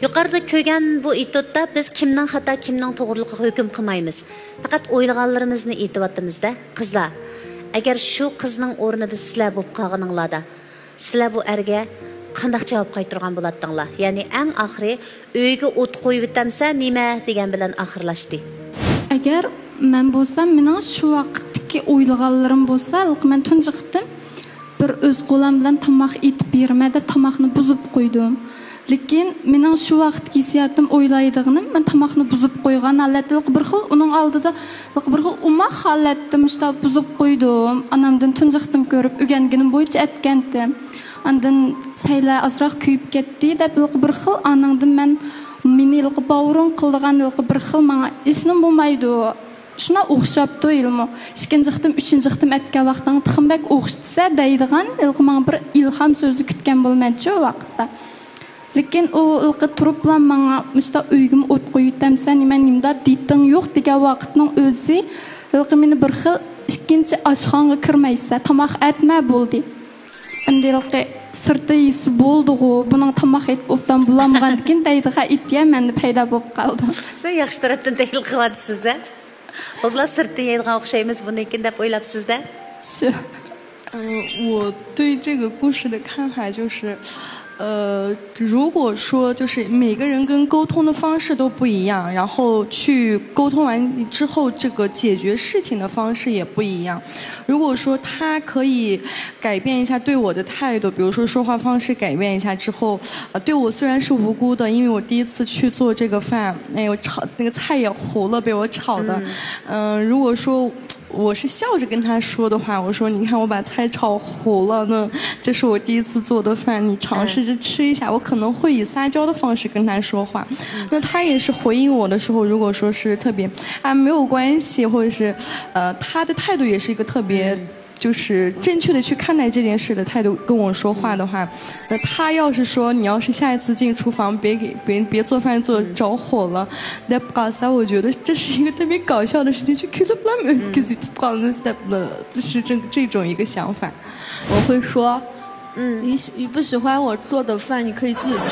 يۇقىرىدا كۆرگەن بۇ ئېتيۇدتا بىز كىمنىڭ خاتا، كىمنىڭ توغرىلىقىغا ھۆكۈم قىلمايمىز. پەقەت ئويلىغانلىرىمىزنى ئېيتىۋاتىمىز-دە، قىزلار. ئەگەر شۇ قىزنىڭ ئورنىدا سىلەر بولۇپ قالغىنىڭلاردا، سىلەر بۇ ئەرگە قانداق جاۋاب قايتۇرغان بولاتتىڭلار؟ يەنى ئەڭ ئاخىرى ئۆيگە ئوت قويۇۋېتەمسەن نېمە دېگەن بىلەن ئاخىرلاشتى. ئەگەر مەن بولسام، مېنىڭ شۇ ۋاقىتتىكى ئويلىغانلىرىم بولسا، ھېلىقى مەن تۇنجى قېتىم بىر ئۆز قولۇم بىلەن تاماق ئېتىپ بېرىمەن دەپ تاماقنى بۇزۇپ قويدۇم. لېكىن مېنىڭ شۇ ۋاقىتتىكى ھېسسىياتىم، ئويلايدىغىنىم، مەن تاماقنى بۇزۇپ قويغان ھالەتتە ھېلىقى بىر خىل ئۇنىڭ ئالدىدا ھېلىقى بىر خىل ئوماق ھالەتتە مۇشۇنداق بۇزۇپ قويدۇم. ئانامدىن تۇنجى قېتىم كۆرۈپ ئۆگەنگىنىم بويىچە ئەتكەنتىم. ئاندىن سەيلە ئازراق كۆيۈپ كەتتى دەپ، ھېلىقى بىر خىل ئانىڭدىن مەن، مېنى ھېلىقى باۋرۇڭ قىلىدىغان ھېلىقى بىر خىل ماڭا ھېچنېمە بولمايدۇ. شۇنداق ئوخشاپتۇ ھېلىمۇ. ئىككىنچى قېتىم، ئۈچىنچى قېتىم ئەتكەن ۋاقتىڭدا تېخىمۇ بەك ئوخشىتىسە دەيدىغان ھېلىقى ماڭا بىر ئىلھام سۆزى كۈتكەن بولىمەن شۇ ۋاقىتتا. لېكىن ئۇ ھېلىقى تۇرۇپلا ماڭا مۇشۇنداق ئۆيگىمۇ ئوت قويۇۋېتەمسەن، نېمە، نېمىدا دېتىڭ يوق دېگەن ۋاقىتنىڭ ئۆزى ھېلىقى مېنى بىر خىل ئىككىنچى ئاشخانىغا كىرمەيسىلەر، تاماق ئەتمە بولدى. ئەمدى ھېلىقى سىرتتا يېسە بولدىغۇ، بۇنىڭ تاماق ئېتىپ ئوبدان بولالمىغاندىكىن دەيدىغان ئىدىيە مەندە پەيدا بولۇپ قالدى. شۇ ياخشى تەرەپتىن تەھلىل قىلىۋاتىسىز ھە؟ بولدىلا سىرتتا يەيدىغان ئوخشايمىز بۇنىڭكىن دەپ ئويلاپسىز-دە؟ شۇ. 呃，我对这个故事的看法就是，呃，如果说就是每个人跟沟通的方式都不一样，然后去沟通完之后，这个解决事情的方式也不一样。如果说他可以改变一下对我的态度，比如说说话方式改变一下之后，呃，对我虽然是无辜的，因为我第一次去做这个饭，哎，我炒那个菜也糊了，被我炒的。嗯，如果说我是笑着跟他说的话，我说：“你看我把菜炒糊了，那这是我第一次做的饭，你尝试着吃一下。”我可能会以撒娇的方式跟他说话。那他也是回应我的时候，如果说是特别啊没有关系，或者是呃他的态度也是一个特别。就是正确的去看待这件事的态度跟我说话的话，那他要是说你要是下一次进厨房别给别别做饭做着火了，那我觉得这是一个特别搞笑的事情，就 就是这这种一个想法。我会说，嗯，你喜你不喜欢我做的饭，你可以自己去做。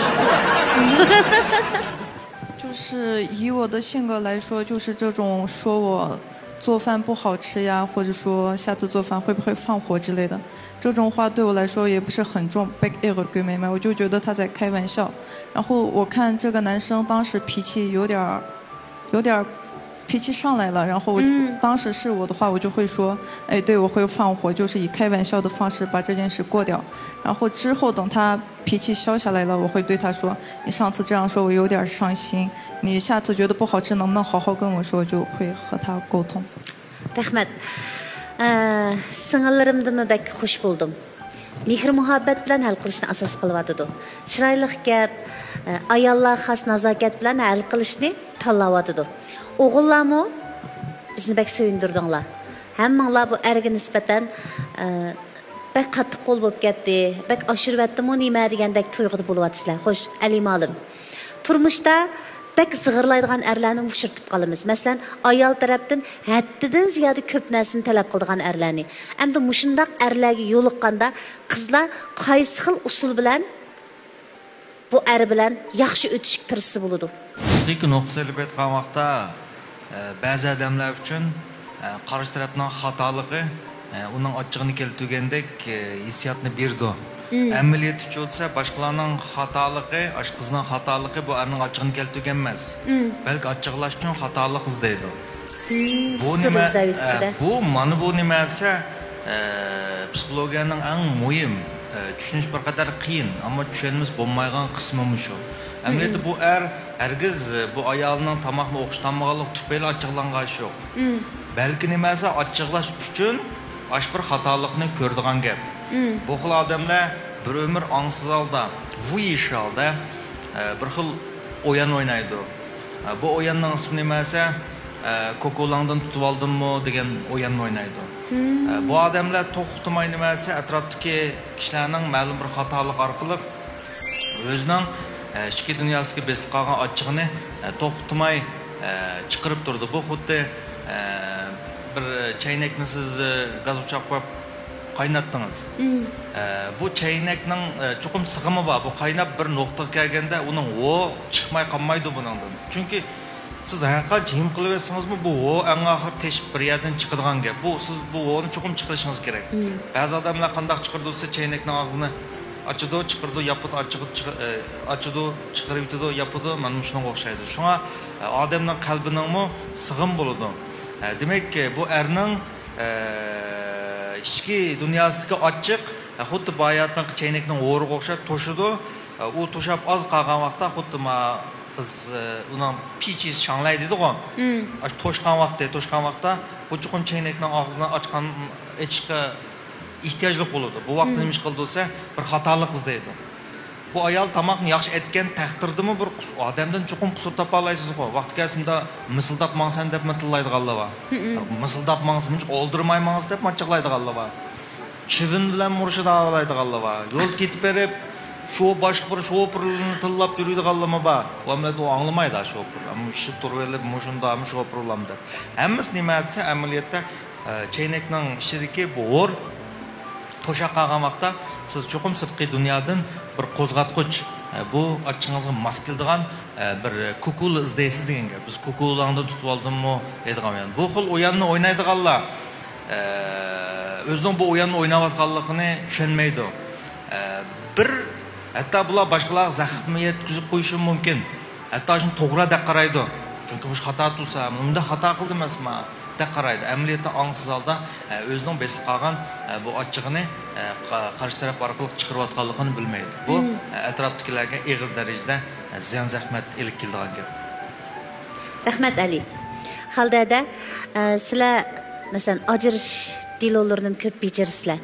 就是以我的性格来说，就是这种说我做饭不好吃呀，或者说下次做饭会不会放火之类的，这种话对我来说也不是很重。Bek erkü 妹妹，我就觉得他在开玩笑。然后我看这个男生当时脾气有点儿，有点儿脾气上来了，然后我就、当时是我的话，我就会说，哎，对，我会放火，就是以开玩笑的方式把这件事过掉。然后之后等他脾气消下来了，我会对他说，你上次这样说，我有点儿伤心。你下次觉得不好吃，能不能好好跟我说？就会和他沟通。 رەھمەت. ئە، سىڭىللىرىمدىنمۇ بەك خۇش بولدۇم. مېھىر مۇھەببەت بىلەن ھەل قىلىشنى ئاساس قىلىۋاتىدۇ. چىرايلىق گەپ، ئە، ئاياللارغا خاس نازاكەت بىلەن ھەل قىلىشنى تاللاۋاتىدۇ. ئوغۇللارمۇ بىزنى بەك سۆيۈندۈردۈڭلار. ھەممىڭلار بۇ ئەرگە نىسبەتەن، ئە، بەك قاتتىق قول بولۇپ كەتتى، بەك ئاشۇرۇۋەتتىمۇ نېمە دېگەندەك تۇيغۇدا بولۇۋاتىسىلەر. خوش، ئەلى مالىم. تۇرمۇشتا بەك زىغىرلايدىغان ئەرلەرنى ئۇچرىتىپ قالىمىز. مەسىلەن، ئايال تەرەپتىن ھەددىدىن زىيادە كۆپ نەرسىنى تەلەپ قىلىدىغان ئەرلەرنى. ئەمدى مۇشۇنداق ئەرلەرگە يولۇققاندا قىزلار قايسى خىل ئۇسۇل بىلەن بۇ ئەر بىلەن ياخشى ئۆتۈشكە تىرىشسا بولىدۇ؟ پسىخىكا نۇقتىسى ئېلىپ ئېيتقان ۋاقىتتا، ئە، بەزى ئادەملەر ئۈچۈن، ئە، قارشى تەرەپنىڭ خاتالىقى، ئە، ئۇنىڭ ئاچچىقىنى كەلتۈرگەندەك، ئە، ھېسسىياتنى بېرىدۇ. ئەمەلىيەتتىچۇ دېسە، باشقىلارنىڭ خاتالىقى، ئاشۇ قىزنىڭ خاتالىقى بۇ ئەرنىڭ ئاچچىقىنى كەلتۈرگەن ئەمەس. بەلكى ئاچچىقلاش ئۈچۈن خاتالىق ئىزدەيدۇ. بۇ نېمە؟ ئە، بۇ، مانا بۇ نېمە دېسە، ئە، پسىخولوگىيەنىڭ ئەڭ مۇھىم، ئە، چۈشىنىش بىر قەدەر قىيىن، ئەمما چۈشەنمىسە بولمايدىغان قىسمى مۇشۇ. ئەمەلىيەتتە بۇ ئەر ھەرگىز، ئە، بۇ ئايالىنىڭ تاماقنى ئوخشىتالمىغانلىقى تۈپەيلى ئاچچىقلانغان ئىش يوق. بەلكى نېمە دېسە، ئاچچىقلاش ئۈچۈن ئاشۇ بىر خاتالىقنى كۆرىدىغان گەپ. بۇ خىل ئادەملەر بىر ئۆمۈر ئاڭسىز ھالدا، ۋۇيىش ھالدا، ئە، بىر خىل ئويۇن ئوينايدۇ. ئە، بۇ ئويۇننىڭ ئىسمى نېمە دېسە، ئە، كوكۇلاڭدىن تۇتۇۋالدىممۇ دېگەن ئويۇننى ئوينايدۇ. ئە، بۇ ئادەملەر توختىماي نېمە دېسە، ئەتراپتىكى كىشىلەرنىڭ مەلۇم بىر خاتالىقى ئارقىلىق ئۆزىنىڭ، ئە، ئىچكى دۇنياسىدىكى بېسىپ قالغان ئاچچىقىنى، ئە، توختىماي، ئە، چىقىرىپ تۇرىدۇ. بۇ خۇددى، ئە، بىر چەينەكنى سىز، ئە، گاز ئوچاققا قويۇپ قايناتتىڭىز. ئە، بۇ چەينەكنىڭ، ئە، چوقۇم سىغىمى بار. بۇ قايناپ بىر نۇقتىغا كەلگەندە ئۇنىڭ ھو چىقماي قالمايدۇ بۇنىڭدىن. چۈنكى سىز ھەرقانچە ھىم قىلىۋەتسىڭىزمۇ، بۇ ھو ئەڭ ئاخىرى تېشىپ بىر يەردىن چىقىدىغان گەپ. بۇ سىز بۇ ھونى چوقۇم چىقىرىشىڭىز كېرەك. بەزى ئادەملەر قانداق چىقىرىدۇ دېسە، چەينەكنىڭ ئاغزىنى ئاچىدۇ، چىقىرىدۇ، ياپىدۇ، ئاچىدۇ، چىقىرىۋېتىدۇ، ياپىدۇ، مانا مۇشۇنىڭغا ئوخشايدۇ. شۇڭا، ئە، ئادەمنىڭ قەلبىنىڭمۇ سىغىمى بولىدۇ. ئە، دېمەك، بۇ ئەرنىڭ، ئە، ئىچكى دۇنياسىدىكى ئاچچىق، ئە، خۇددى باياتىنقى چەينەكنىڭ ھورىغا ئوخشاپ توشىدۇ. ئە، ئۇ توشاپ ئاز قالغان ۋاقىتتا خۇددى ما قىز، ئە، ئۇنىڭ پىچىس شاڭلاي دېدىغۇ. ئاشۇ توشقان ۋاقتى، توشقان ۋاقىتتا بۇ چوقۇم چەينەكنىڭ ئاغزىنى ئاچقان، ئېچىشقا ئېھتىياجلىق بولىدۇ. بۇ ۋاقىتتا نېمە ئىش قىلىدۇ دېسە، بىر خاتالىق ئىزدەيدۇ. بۇ ئايال تاماقنى ياخشى ئەتكەن تەقدىردىمۇ بىر قۇس-، ئادەمدىن چوقۇم قۇسۇر تاپالايسىزغۇ. ۋاقتى كەلسىندە مىسىلداپ ماڭسەن دەپمۇ تىللايدىغانلار بار. مىسىلداپ ماڭسىمۇ ئولتۇرماي ماڭسا دەپ ماچاقلايدىغانلار بار. چىۋىن بىلەن ئۇرۇشىدىغانلار بار. يولدا كېتىپ بېرىپ، شۇ باشقا بىر شوپۇرلارنى تىللاپ يۈرىدىغانلارمۇ بار. ئۇ ئەمەلىيەتتە ئۇ ئاڭلىمايدۇ شوپۇر. ئەمما ئىشى تۇرۇۋېلىپ، مۇشۇنداقمۇ شوپۇرلام دەپ. ھەممىسى نېمە دېسە، ئەمەلىيەتتە، ئە، چەينەكنىڭ ئىچىدىكى بۇ ھور توشاپ قالغان ۋاقىتتا، سىز چوقۇم سىرتقى دۇنيادىن بىر قوزغاتقۇچ، ئە، بۇ ئاچچىقىڭىزغا ماس كېلىدىغان، ئە، بىر كۇكۇلا ئىزدەيسىز دېگەن گەپ. بىز كۇكۇلا ئاڭدىن تۇتۇۋالدىممۇ دەيدىغان. يەنى بۇ خىل ئويۇننى ئوينايدىغانلار، ئە، ئۆزىنىڭ بۇ ئويۇننى ئويناۋاتقانلىقىنى چۈشەنمەيدۇ. ئە، بىر، ھەتتا بۇلار باشقىلارغا زەخمە يەتكۈزۈپ قويۇشى مۇمكىن. ھەتتا شۇنى توغرا دەپ قارايدۇ. چۈنكى مۇشۇ خاتا تۇرسا، مۇنداق خاتا قىلدىم ئەمەسمۇ دەپ قارايدۇ. ئەمەلىيەتتە ئاڭسىز ھالدا، ئە، ئۆزىنىڭ بېسىپ قالغان، ئە، بۇ ئاچچىقىنى، ئە، قا-، قارشى تەرەپ ئارقىلىق چىقىرىۋاتقانلىقىنى بىلمەيدۇ. بۇ، ئە، ئەتراپتىكىلەرگە ئېغىر دەرىجىدە، ئە، زىيان زەخمەت ئېلىپ كېلىدىغان گەپ. رەھمەت، ئەلى. خالىدە ھەدە، ئە، سىلەر، مەسىلەن، ئاجرىشىش دېلولىرىنىمۇ كۆپ بېجىرىسىلەر.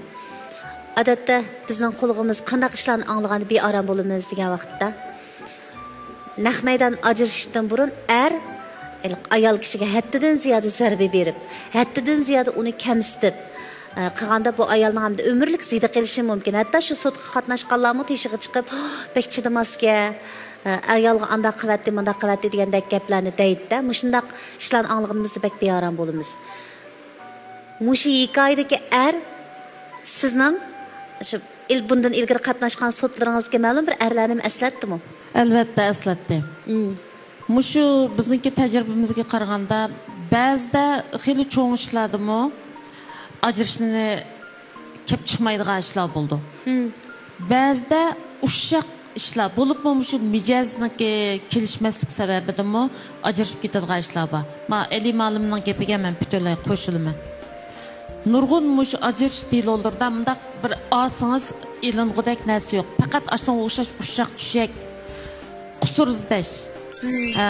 ئادەتتە بىزنىڭ قۇلىقىمىز قانداق ئىشلارنى ئاڭلىغاندا بىئارام بولىمىز دېگەن ۋاقىتتا، نەق مەيدان ئاجرىشىشتىن بۇرۇن ئەر، ھېلىقى ئايال كىشىگە ھەددىدىن زىيادە زەربە بېرىپ، ھەددىدىن زىيادە ئۇنى كەمسىتىپ، ئە، قىلغاندا بۇ ئايالنىڭ ھەمدە ئۆمۈرلۈك زىيدە قېلىشى مۇمكىن. ھەتتا شۇ سوتقا قاتناشقانلارمۇ تېشىغا چىقىپ، بەك چىدىماسكەن، ئە، ئايالغا ئانداق قىلىۋەتتى، مۇنداق قىلىۋەتتى دېگەندەك گەپلەرنى دەيدىدە. مۇشۇنداق ئىشلارنى ئاڭلىغىنىمىزدا بەك بىئارام بولىمىز. مۇشۇ ھېكايىدىكى ئەر سىزنىڭ شۇ ئىل-، بۇندىن ئىلگىرى قاتناشقان سوتلىرىڭىزغا مەلۇم بىر ئەرلەرنىمۇ ئەسلەتتىمۇ؟ ئەلۋەتتە ئەسلەتتى. مم. مۇشۇ بىزنىڭكى تەجرىبىمىزگە قارىغاندا، بەزىدە خېلى چوڭ ئىشلاردىمۇ ئاجرىشىشنى كەپ چىقمايدىغان ئىشلار بولىدۇ. مم. بەزىدە ئۇششاق ئىشلار، بولۇپمۇ مۇشۇ مىجەزنىڭكى كېلىشمەسلىك سەۋەبىدىنمۇ ئاجرىشىپ كېتىدىغان ئىشلار بار. ما ئەلى مالىمنىڭ گېپىگە مەن پۈتۈنلەي قوشۇلىمەن. نۇرغۇن مۇشۇ ئاجرىشىش دېلولىرىدا مۇنداق بىر ئالسىڭىز ئېلىنغۇدەك نەرسە يوق. پەقەت ئاشۇنىڭغا ئوخشاش ئۇششاق چۈشەك، قۇسۇر ئىزدەش. ھە،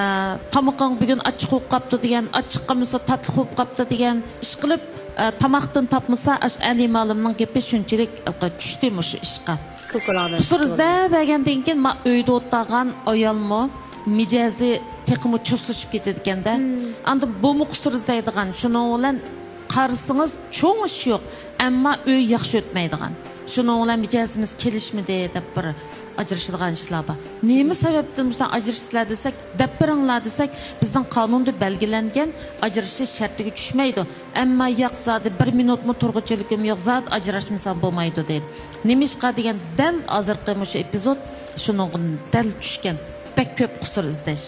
تامىقىڭ بۈگۈن ئاچچىق بولۇپ قاپتۇ دېگەن، ئاچچىق قالمىسا تاتلىق بولۇپ قاپتۇ دېگەن ئىش قىلىپ، ئە، تاماقتىن تاپمىسا، ئاشۇ ئەلى مالىمنىڭ گېپى شۇنچىلىك، ئە، چۈشتى مۇشۇ ئىشقا. قۇسۇر ئىزدەۋەرگەندىن كېيىن، ما ئۆيدە ئولتۇرغان ئايالمۇ مىجەزى تېخىمۇ چۇسلىشىپ كېتىدىكەندە. ئاندىن بۇمۇ قۇسۇر ئىزدەيدىغان، شۇنىڭ بىلەن قارىسىڭىز، چوڭ ئىش يوق، ئەمما ئۆي ياخشى ئۆتمەيدىغان. شۇنىڭ بىلەن مىجەزىمىز كېلىشمىدى دەپ بىر ئاجرىشىدىغان ئىشلار بار. نېمە سەۋەبتىن مۇشۇنداق ئاجرىشىسىلەر دېسەك، دەپ بېرىڭلار دېسەك، بىزنىڭ قانۇندا بەلگىلەنگەن ئاجرىشىش شەرتىگە چۈشمەيدۇ. ئەمما ياق، زادى بىر مىنۇتمۇ تۇرغۇچىلىكىم يوق، زادى ئاجراشمىسام بولمايدۇ دەيدۇ. نېمىشقا دېگەن دەل ھازىرقى مۇشۇ ئېپىزود شۇنىڭغا دەل چۈشكەن. بەك كۆپ قۇسۇر ئىزدەش.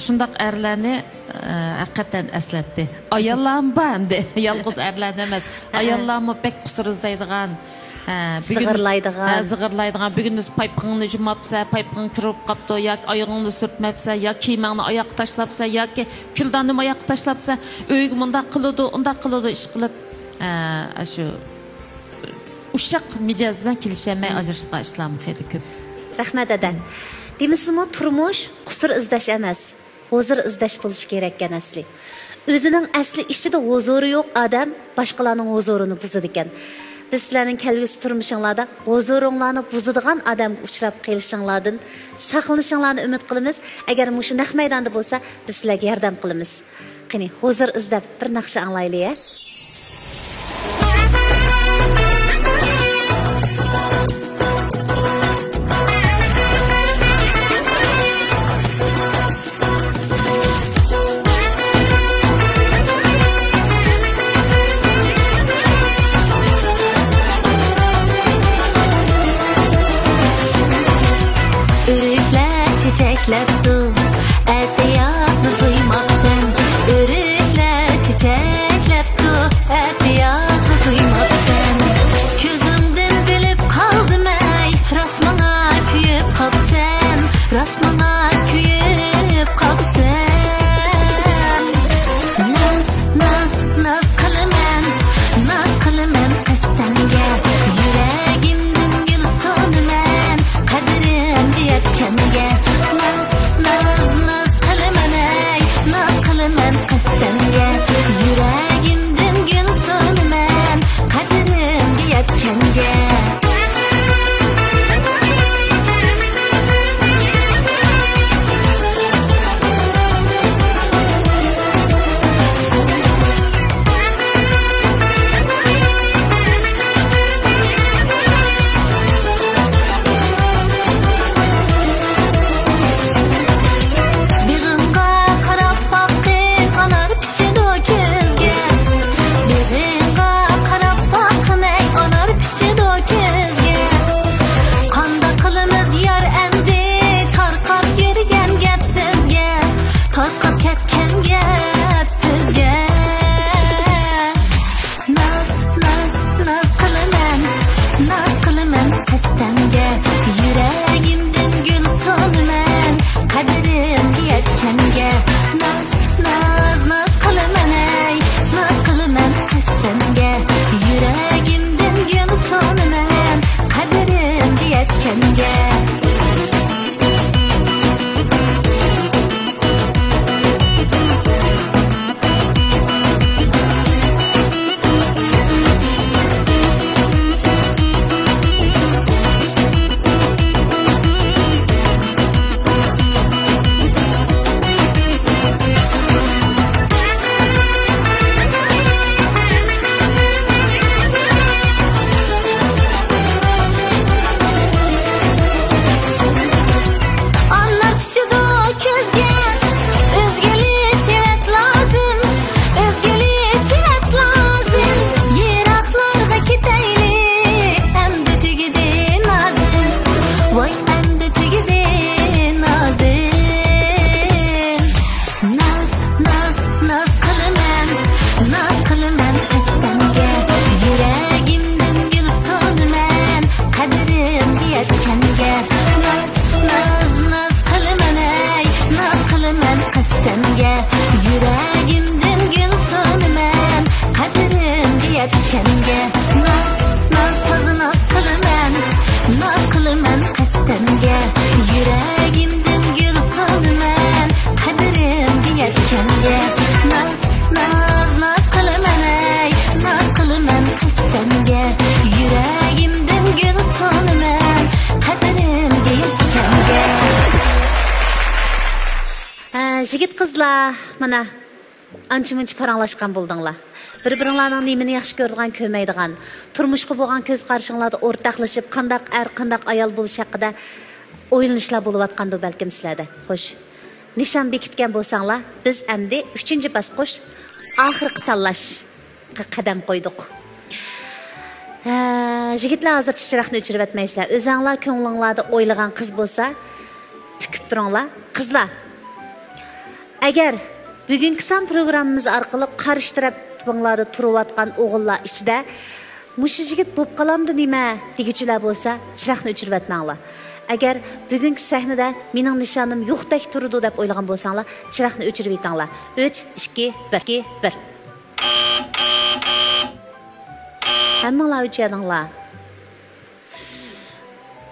شۇنداق ئەرلەرنى، ئە، ھەقىقەتەن ئەسلەتتى. ئاياللارمۇ بار ئەمدى. يالغۇز ئەرلەرنى ئەمەس. ئاياللارمۇ بەك قۇسۇر ئىزدەيدىغان. ھە، بۈگۈن زىغىرلايدىغان. ھە، زىغىرلايدىغان. بۈگۈن پايپىقىڭنى يۇماپسەن، پايپىقىڭ كىر بولۇپ قاپتۇ، ياكى ئايىغىڭنى سۈرتمەپسەن، ياكى كىيىمىڭنى ئاياققا تاشلاپسەن، ياكى كۈلداننىمۇ ئاياققا تاشلاپسەن، ئۆيگە مۇنداق قىلىدۇ، ئۇنداق قىلىدۇ، ئىش قىلىپ، ئە، شۇ ئۇششاق مىجەز بىلەن كېلىشەلمەي ئاجرىشىدىغان ئىشلارمۇ خېلى كۆپ. رەھمەت، ھەدە. دېمىسىمۇ، تۇرمۇش قۇسۇر ئىزدەش ئەمەس، ھۇزۇر ئىزدەش بولۇشى كېرەككەن ئەسلى. ئۆزىنىڭ ئەسلى ئىچىدە ھۇزۇرى يوق ئادەم باشقىلارنىڭ ھۇزۇرىنى بۇزىدىكەن. بىز سىلەرنىڭ كەلگۈسى تۇرمۇشۇڭلاردا ھۇزۇرۇڭلارنى بۇزىدىغان ئادەمگە ئۇچراپ قېلىشىڭلاردىن ساقلىنىشىڭلارنى ئۈمىد قىلىمىز. ئەگەر مۇشۇ نەق مەيداندا بولسا، بىز سىلەرگە ياردەم قىلىمىز. قېنى، ھۇزۇر ئىزدەپ بىر ناخشا ئاڭلايلى، ھە؟ ئۆرۈكلەر چېچەكلەپتۇ، ئەتىيازنى تۇيماپسەن. ئۆرۈكلەر چېچەكلەپتۇ، ئەتىيازنى تۇيماپسەن. كۆزۈڭدىن بىلىپ قالدىم ئەي، راست ماڭا كۆيۈپ قاپسەن، راست ماڭا كۆيۈپ قاپسەن. ناز، ناز، ناز قىلىمەن، ناز قىلىمەن قەستەنگە. يۈرەگىمدىن گۈل سۇنىمەن، قەدرىمگە يەتكەنگە. ناز، ناز، ناز قىلىمەن ئەي، ناز قىلىمەن قەستەنگە. يۈرەگىمدىن گۈل سۇنىمەن، قەدرىمگە يەتكەنگە. ناز، ناز، ناز قىلىمەن ئەي، ناز قىلىمەن قەستەنگە. يۈرەگىمدىن گۈل سالىمەن قەدرىمگە يەتكەنگە. ھە، يىگىت قىزلار، مانا، ئانچە-مۇنچە پاراڭلاشقان بولدۇڭلار. بىر-بىرىڭلارنىڭ نېمىنى ياخشى كۆرىدىغان، كۆرمەيدىغان، تۇرمۇشقا بولغان كۆز قارىشىڭلاردا ئورتاقلىشىپ، قانداق ئەر، قانداق ئايال بولۇش ھەققىدە ئويلىنىشلار بولۇۋاتقاندۇ بەلكىم سىلەردە. خوش. نىشان بېكىتكەن بولساڭلار، بىز ئەمدى ئۈچىنچى باسقۇچ، ئاخىرقى تاللاشقا قەدەم قويدۇق. ھە، يىگىتلەر ھازىرچە چىراغنى ئۆچۈرۈۋەتمەيسىلەر. ئۆزەڭلار كۆڭلۈڭلاردا ئويلىغان قىز بولسا، پۈكۈپ تۇرۇڭلار. قىزلار، ئەگەر بۈگۈنكى سان پروگراممىمىز ئارقىلىق قارشى تەرەپىڭلاردا تۇرۇۋاتقان ئوغۇللار ئىچىدە مۇشۇ يىگىت بوپ قالامدۇ نېمە دېگۈچىلەر بولسا، چىراغنى ئۆچۈرۈۋەتمەڭلار. ئەگەر بۈگۈنكى سەھنىدە مېنىڭ نىشانىم يوقتەك تۇرىدۇ دەپ ئويلىغان بولساڭلار، چىراغنى ئۆچۈرۈۋېتىڭلار. ئۈچ، ئىككى، بىر، ئىككى، بىر. ھەممىڭلار ئۆچۈردۈڭلار.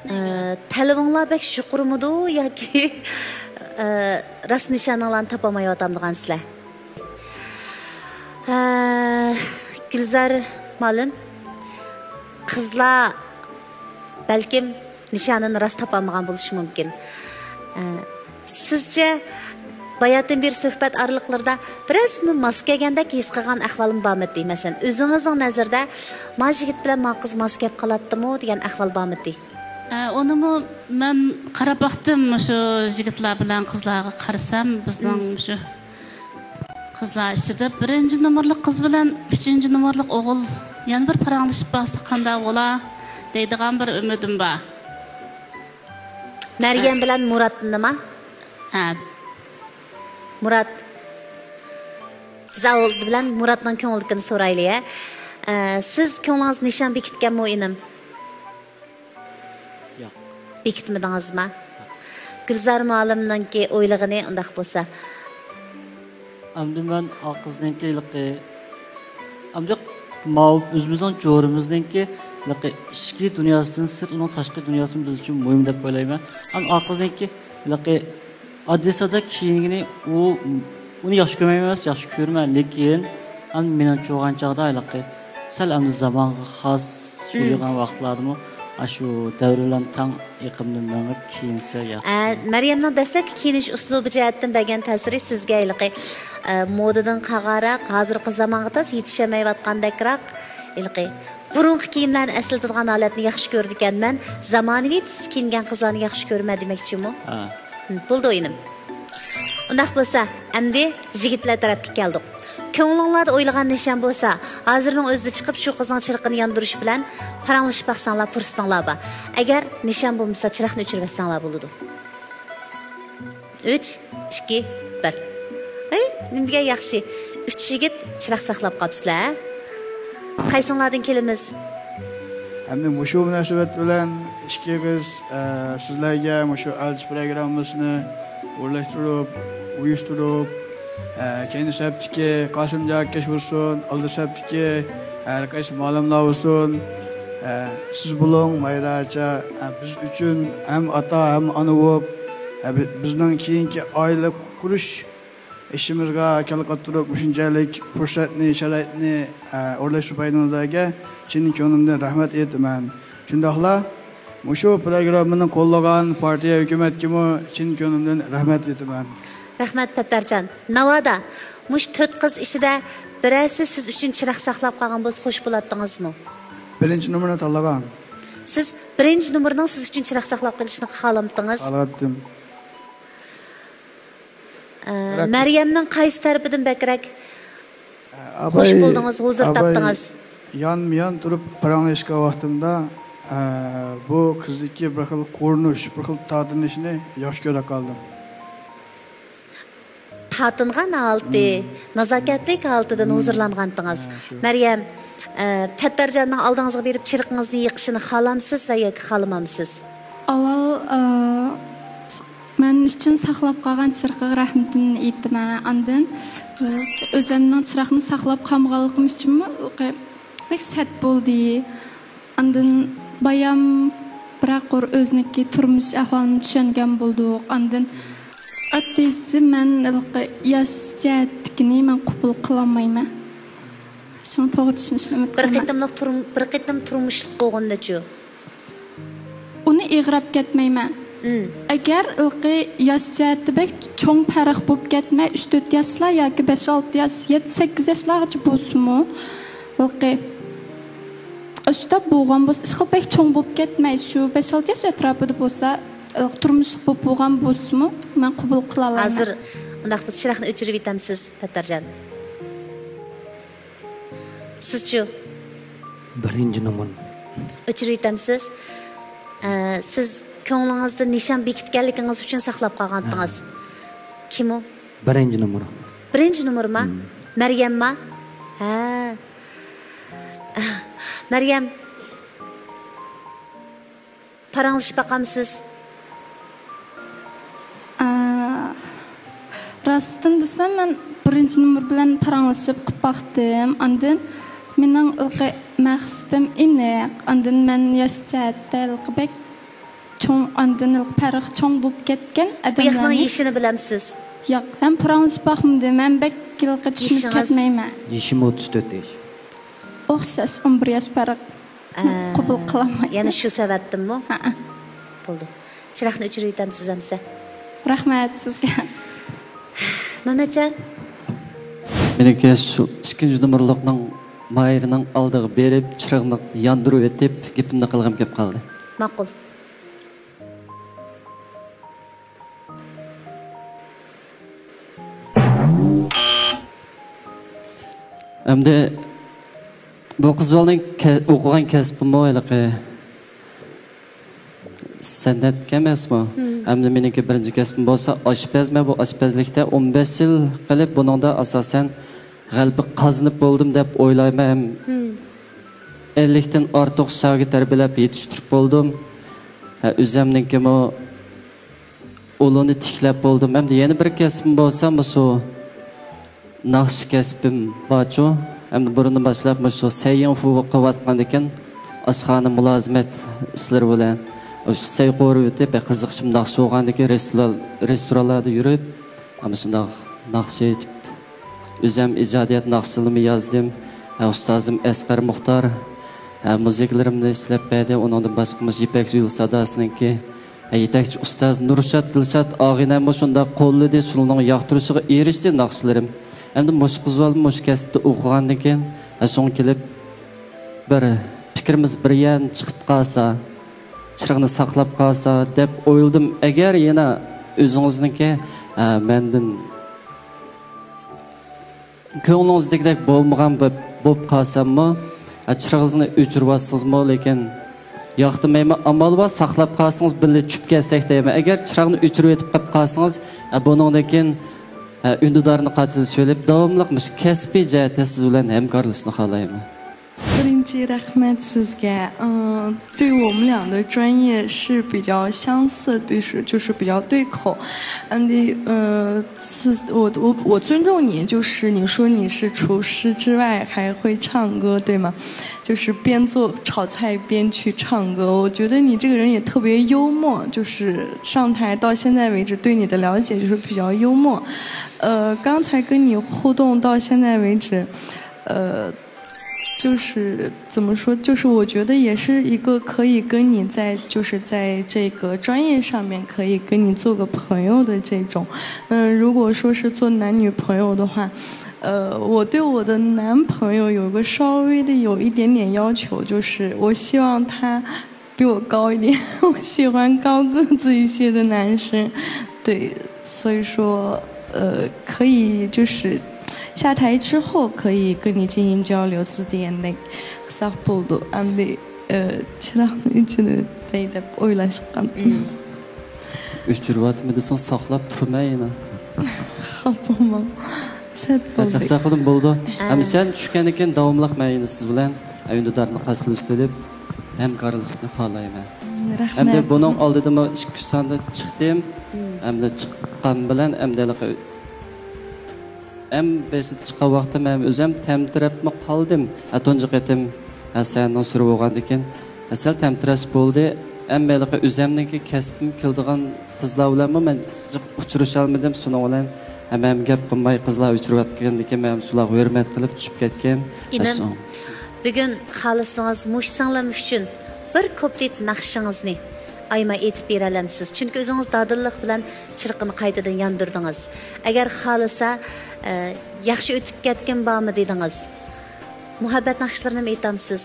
ئە، تەلىپىڭلار بەك يۇقىرىمىدۇ ياكى، ئە، راست نىشانىڭلارنى تاپالمايۋاتامدىغان سىلەر؟ ھە، گۈلزار مۇئەللىم، قىزلار بەلكىم نىشانىنى راست تاپالمىغان بولۇشى مۇمكىن. ئە، سىزچە، باياتىن بېرى سۆھبەت ئارىلىقلىرىدا بىرەرسىنى ماس كەلگەندەك ھېس قىلغان ئەھۋالمۇ بارمىدى؟ مەسىلەن، ئۆزىڭىزنىڭ نەزىرىدە، ما يىگىت بىلەن ما قىز ماس كەپ قالاتتىمۇ دېگەن ئەھۋال بارمىدى؟ ئە، ئۇنىمۇ مەن قاراپ باقتىم، مۇشۇ يىگىتلەر بىلەن قىزلارغا قارىسام، بىزنىڭ مم. مۇشۇ قىزلار ئىچىدە بىرىنچى نومۇرلۇق قىز بىلەن ئۈچىنچى نومۇرلۇق ئوغۇل يەنە بىر پاراڭلىشىپ بارسا قانداق بولا دەيدىغان بىر ئۈمىدىم بار. مەريەم بىلەن مۇرات نېمە؟ ھە. مۇرات. بىز ئاۋۋال بىلەن مۇراتنىڭ كۆڭلىدىكىنى سورايلى، ھە. ئە، سىز كۆڭلىڭىز نىشان بېكىتكەنمۇ، ئىنىم؟ ياق. بېكىتمىدىڭىزما؟ گۈلزار مۇئەللىمنىڭكى ئويلىغىنى ئۇنداق بولسا. ئەمدى مەن ئا قىزنىڭكى ھېلىقى، ئەمدى ماۋۇ ئۆزىمىزنىڭ جورىمىزنىڭكى ھېلىقى ئىچكى دۇنياسىدىن سىرت ئۇنىڭ تاشقى دۇنياسىمۇ بىز ئۈچۈن مۇھىم دەپ ئويلايمەن. ئەمدى ئا قىزنىڭكى ھېلىقى ئاددىي ساددا كىيىنگىنى ئۇ، ئۇنى ياخشى كۆرمەيمەن ئەمەس، ياخشى كۆرىمەن، لېكىن ئەمدى مېنىڭچە بولغان چاغدا ھېلىقى سەل ئەمدى زامانغا خاس مم. يۈرىدىغان ۋاقىتلاردىمۇ ئاشۇ دەۋر بىلەن تەڭ ئېقىمدا مېڭىپ كىيىنسە ياخشى. ئە، مەريەمنىڭ دەسلەپكى كىيىنىش ئۇسلۇبى جەھەتتىن بەرگەن تەسىرى سىزگە ھېلىقى، ئە، مودىدىن قالغانراق، ھازىرقى زامانغا تاس يېتىشەلمەيۋاتقاندەكراق، ھېلىقى بۇرۇنقى كىيىملەرنى ئەسلىتىدىغان ھالەتنى ياخشى كۆرىدىكەنمەن، زامانىۋى تۈستە كىيىنگەن قىزلارنى ياخشى كۆرىمەن دېمەكچىمۇ؟ ھە. ھىم، بولدى ئىنىم. ئۇنداق بولسا، ئەمدى يىگىتلەر تەرەپكە كەلدۇق. كۆڭلۈڭلاردا ئويلىغان نىشان بولسا، ھازىرنىڭ ئۆزىدە چىقىپ، شۇ قىزنىڭ چىرىقىنى ياندۇرۇش بىلەن پاراڭلىشىپ باقساڭلار، پۇرسىتىڭلار بار. ئەگەر نىشان بولمىسا، چىراغنى ئۆچۈرۈۋەتسەڭلار بولىدۇ. ئۈچ، ئىككى، بىر. ھەي، نېمە دېگەن ياخشى. ئۈچ يىگىت چىراغ ساقلاپ قاپسىلەر. قايسىڭلاردىن كېلىمىز؟ ئەمدى مۇشۇ مۇناسىۋەت بىلەن ئىككى قىز، ئە، سىزلەرگە مۇشۇ ئەلچى پروگراممىسىنى ئورۇنلاشتۇرۇپ، ئۇيۇشتۇرۇپ، ئە، كەينى سەپتىكى قاسىمجان ئاكاش بولسۇن، ئالدى سەپتىكى ھەر قايسى مۇئەللىملار بولسۇن، ئە، سىز بولۇڭ، مايرا ئاچا، ئە، بىز ئۈچۈن ھەم ئاتا، ھەم ئانا بولۇپ، ئە، بى-، بىزنىڭ كېيىنكى ئائىلە قۇرۇش ئىشىمىزغا كاللىغا تۇرۇپ، مۇشۇنچىلىك پۇرسەتنى، شارائىتنى، ئە، ئورۇنلاشتۇرۇپ بەرگىنىڭىزلەرگە چىن كۆڭلۈمدىن رەھمەت ئېيتىمەن. شۇنداقلا مۇشۇ پروگراممىنى قوللىغان پارتىيە، ھۆكۈمەتكىمۇ چىن كۆڭلۈمدىن رەھمەت ئېيتىمەن. رەھمەت، پەتتەرجان. ناۋادا مۇشۇ تۆت قىز ئىچىدە بىرەرسى سىز ئۈچۈن چىراغ ساقلاپ قالغان بولسا، خوش بولاتتىڭىزمۇ؟ بىرىنچى نومۇرنى تاللىغان. سىز بىرىنچى نومۇرنىڭ سىز ئۈچۈن چىراغ ساقلاپ قېلىشىنى خالامتىڭىز؟ خالاتتىم. ئە، بىراق مەريەمنىڭ قايسى تەرىپىدىن بەكرەك خوش بولدىڭىز، ھۇزۇر تاپتىڭىز؟ يانمۇ يان تۇرۇپ پاراڭلىشىۋاتقان ۋاقتىمدا، ئە، بۇ قىزدىكى بىر خىل قورۇنۇش، بىر خىل تارتىنىشنى ياخشى كۆرۈپ قالدىم. تارتىنغان ھالىتى، مم. نازاكەتلىك ھالىتىدىن مم. ھۇزۇرلانغانتىڭىز. ھە، شۇ. مەريەم، ئە، پەتتەرجاننىڭ ئالدىڭىزغا بېرىپ چىرىقىڭىزنى يېقىشىنى خالامسىز ۋە ياكى خالىمامسىز؟ ئاۋۋال، ئە، مەن ئۈچۈن ساقلاپ قالغان چىرىقىغا رەھمىتىمنى ئېيتتىم. ئاندىن، ئۆزۈمنىڭ چىراغنى ساقلاپ قالمىغانلىقىم ئۈچۈنمۇ بەك سەت بولدى. ئاندىن بايام بىراق ئۆزىنىڭكى تۇرمۇش ئەھۋالىنى چۈشەنگەن بولدۇق. ئاندىن ئاددىيسى، مەن ھېلىقى ياش جەھەتتىكىنى مەن قوبۇل قىلالمايمەن. شۇڭا توغرا چۈشىنىشنى ئۈمىد بىر قىلىمەن. قېتىملىق تۇرم-، بىر قېتىم تۇرمۇشلۇق بولغىنىچۇ؟ ئۇنى ئېغىراپ كەتمەيمەن. مم. ئەگەر ھېلىقى ياش جەھەتتە بەك چوڭ پەرق بولۇپ كەتمەي، ئۈچ تۆت ياشلار ياكى بەش ئالتە ياش، يەتتە سەككىز ياشلارغىچە بولسىمۇ، ھېلىقى ئاشۇنداق بولغان بولسا، ئىشقىلىپ بەك چوڭ بولۇپ كەتمەي، شۇ بەش ئالتە ياش ئەتراپىدا بولسا، تۇرمۇشلۇق بولۇپ بولغان بولسىمۇ، مەن قوبۇل قىلالايمەن. ھازىر ئۇنداق بولسا، چىراغنى ئۆچۈرۈۋېتەمسىز، پەتتارجان؟ سىزچۇ؟ بىرىنچى نومۇر. ئۆچۈرۈۋېتەمسىز؟ ئە، سىز كۆڭلىڭىزدە نىشان بېكىتكەنلىكىڭىز ئۈچۈن ساقلاپ قالغانتىڭىز. ھە. كىم ئۇ؟ بىرىنچى نومۇر. بىرىنچى نومۇرما؟ مم. مەريەمما؟ ھە. مەريەم، پاراڭلىشىپ باقامسىز؟ ئا، راستىنى دېسەم، مەن بىرىنچى نومۇر بىلەن پاراڭلىشىپ قىلىپ باقتىم. ئاندىن مېنىڭ ھېلىقى مەقسىتىم ئېنىق. ئاندىن مەن ياش جەھەتتە ھېلىقى بەك چوڭ، ئاندىن ھېلىقى پەرق چوڭ بولۇپ كەتكەن بۇ ياقنىڭ ئادەملەرنى. يېشىنى بىلەمسىز؟ ياق، مەن پاراڭلىشىپ باقمىدىم. مەن بەك ھېلىقى چۈشىنىپ يېشىڭىز؟ كەتمەيمەن. يېشىم ئوتتۇز تۆت ياش. ئوخشاش، ئون بىر ياش پەرق. ئە، قوبۇل قىلالمايمەن. يەنە شۇ سەۋەبتىنمۇ؟ ھەئە. بولدى. چىراغنى ئۆچۈرۈۋېتەمسىز ئەمسە؟ رەھمەت سىزگە. مەمەتجان؟ مېنىڭكى شۇ ئىككىنچى نومۇرلۇقنىڭ ماھىرنىڭ ئالدىغا بېرىپ، چىراغنى ياندۇرۇۋېتىپ، گېپىمنى قىلغۇم كېلىپ قالدى. ماقۇل. ئەمدى بۇ قىز بالىنىڭ كە-، ئوقۇغان كەسپىمۇ ھېلىقى سەنئەتكە ئەمەسمۇ؟ مم. ئەمدى مېنىڭكى بىرىنچى كەسپىم بولسا ئاشپەز. مەن بۇ ئاشپەزلىكتە ئون بەش يىل قىلىپ، بۇنىڭدا ئاساسەن غەلىبە قازىنىپ بولدۇم دەپ ئويلايمەن. ھەم مم. ئەللىكتىن ئارتۇق ساۋۇگە تەربىيەلەپ يېتىشتۈرۈپ بولدۇم. ھە، ئۆزۈمنىڭكىمۇ ئۇلىنى تىكلەپ بولدۇم. ئەمدى يەنە بىر كەسپىم بولسا مۇشۇ ناخشا كەسپىم بارچۇ. ئەمدى بۇرۇندىن باشلاپ مۇشۇ سەييىڭفۇ قىلىۋاتقاندىكىن، ئاشخانا مۇلازىمەت ئىشلىرى بىلەن سەي قورۇۋېتىپ، قىزىقىشىم ناخشا بولغاندىكىن رېستوران-، رېستورانلاردا يۈرۈپ، مۇشۇنداق ناخشا ئېيتىپ، ئۆزۈم ئىجادىيەت ناخشىلىرىمنى يازدىم. ھە، ئۇستازىم ئەسقەر مۇختار، ھە، مۇزىكىلىرىمنى ئىشلەپ بەردى. ئۇنىڭدىن باشقا مۇشۇ يىپەك يولى ساداسىنىڭكى، ھە، يېتەكچى ئۇستاز نۇرشات دىلشات ئاغىنەممۇ شۇنداق قوللىدى، شۇنىڭ ياقتۇرۇشىغا ئېرىشتى ناخشىلىرىم. ئەمدى مۇشۇ قىز بالىمۇ مۇشۇ كەسىپتە ئوقۇغاندىن كېيىن، ھە، شۇڭا كېلىپ بىر پىكرىمىز بىر يەردىن چىقىپ قالسا، چىراغنى ساقلاپ قالسا دەپ ئويلىدىم. ئەگەر يەنە ئۆزىڭىزنىڭكى، ھە، مەندىن كۆڭلىڭىزدىكىدەك بولمىغان بولۇپ، بولۇپ قالساممۇ، ھە، چىراغىڭىزنى ئۆچۈرۈۋالسىڭىزمۇ، لېكىن ياقتۇرمايمەن، ئامال بار ساقلاپ قالسىڭىز بىللە چۈشۈپ كەلسەك دەيمەن. ئەگەر چىراغنى ئۆچۈرۈۋېتىپ قېلىپ قالسىڭىز، ھە، بۇنىڭدىن كېيىن، ھە، ئۈندىدارنى قاچىلىشىۋېلىپ داۋاملىق مۇشۇ كەسپىي جەھەتتە سىز بىلەن ھەمكارلىشىشنى خالايمەن. بىرىنچى رەھمەت سىزگە. 嗯，对我们俩的专业是比较相似，就是就是比较对口。嗯，你呃，是我我我尊重你，就是你说你是厨师之外还会唱歌，对吗？就是边做炒菜边去唱歌。我觉得你这个人也特别幽默，就是上台到现在为止对你的了解就是比较幽默。呃，刚才跟你互动到现在为止，呃，就是怎么说，就是我觉得也是一个可以跟你在，就是在这个专业上面可以跟你做个朋友的这种。嗯，如果说是做男女朋友的话，呃，我对我的男朋友有个稍微的有一点点要求，就是我希望他比我高一点，我喜欢高个子一些的男生。对，所以说，呃，可以就是下台之后可以跟你进行交流，四点零。 ساق بولدى. ئەمدى، ئى، چىراغنى ئۆچۈرەي دەپ ئويلاشقان. ئۆچۈرۈۋاتىمەن دېسەڭ ساقلاپ تۇرىمەن يەنە. خاپا بولماڭ. سەت بولدى. چاقچاق قىلدىم، بولدى. ئەمدى سەن چۈشكەندىن كېيىن داۋاملىق مەن يەنە سىز بىلەن ئۈندىدارنى قاچىلىشىپ بىلىپ ھەمكارلىشىشنى خالايمەن. رەھمەت. ئەمدى بۇنىڭ ئالدىدىمۇ ئىككى ئۈچ ساندا چىقتىم. ئەمدى چىققان بىلەن ئەمدى ھېلىقى ئەم بېشىدا چىققان ۋاقتىم ھەم ئۆزۈم تەمتىرەپمۇ قالدىم. ھە، تۇنجى قېتىم، ھە، سەھنىنىڭ سۈرى بولغاندىكىن، ھە، سەل تەمتىرەش بولدى. ئەمما ھېلىقى ئۆزەمنىڭكى كەسپىم كېلىدىغان قىزلار بىلەنمۇ مەن جىق ئۇچرىشالمىدىم. شۇنىڭ بىلەن ھەممەم گەپ قىلماي، قىزلار ئۆچۈرۈۋەتكەندىكىن مەن شۇلارغا ھۆرمەت قىلىپ چۈشۈپ كەتكەن. ئىنىم، بۈگۈن خالىسىڭىز مۇشۇ سىڭلىم ئۈچۈن بىر كۇپلېت ناخشىڭىزنى ئايىماي ئېيتىپ بېرەلەمسىز؟ چۈنكى ئۆزىڭىز دادىللىق بىلەن چىرىقىنى قايتىدىن ياندۇردىڭىز. ئەگەر خالىسا، ئە، ياخشى ئۆتۈپ كەتكىن بارمۇ دېدىڭىز. مۇھەببەت ناخشىلىرىنىمۇ ئېيتامسىز؟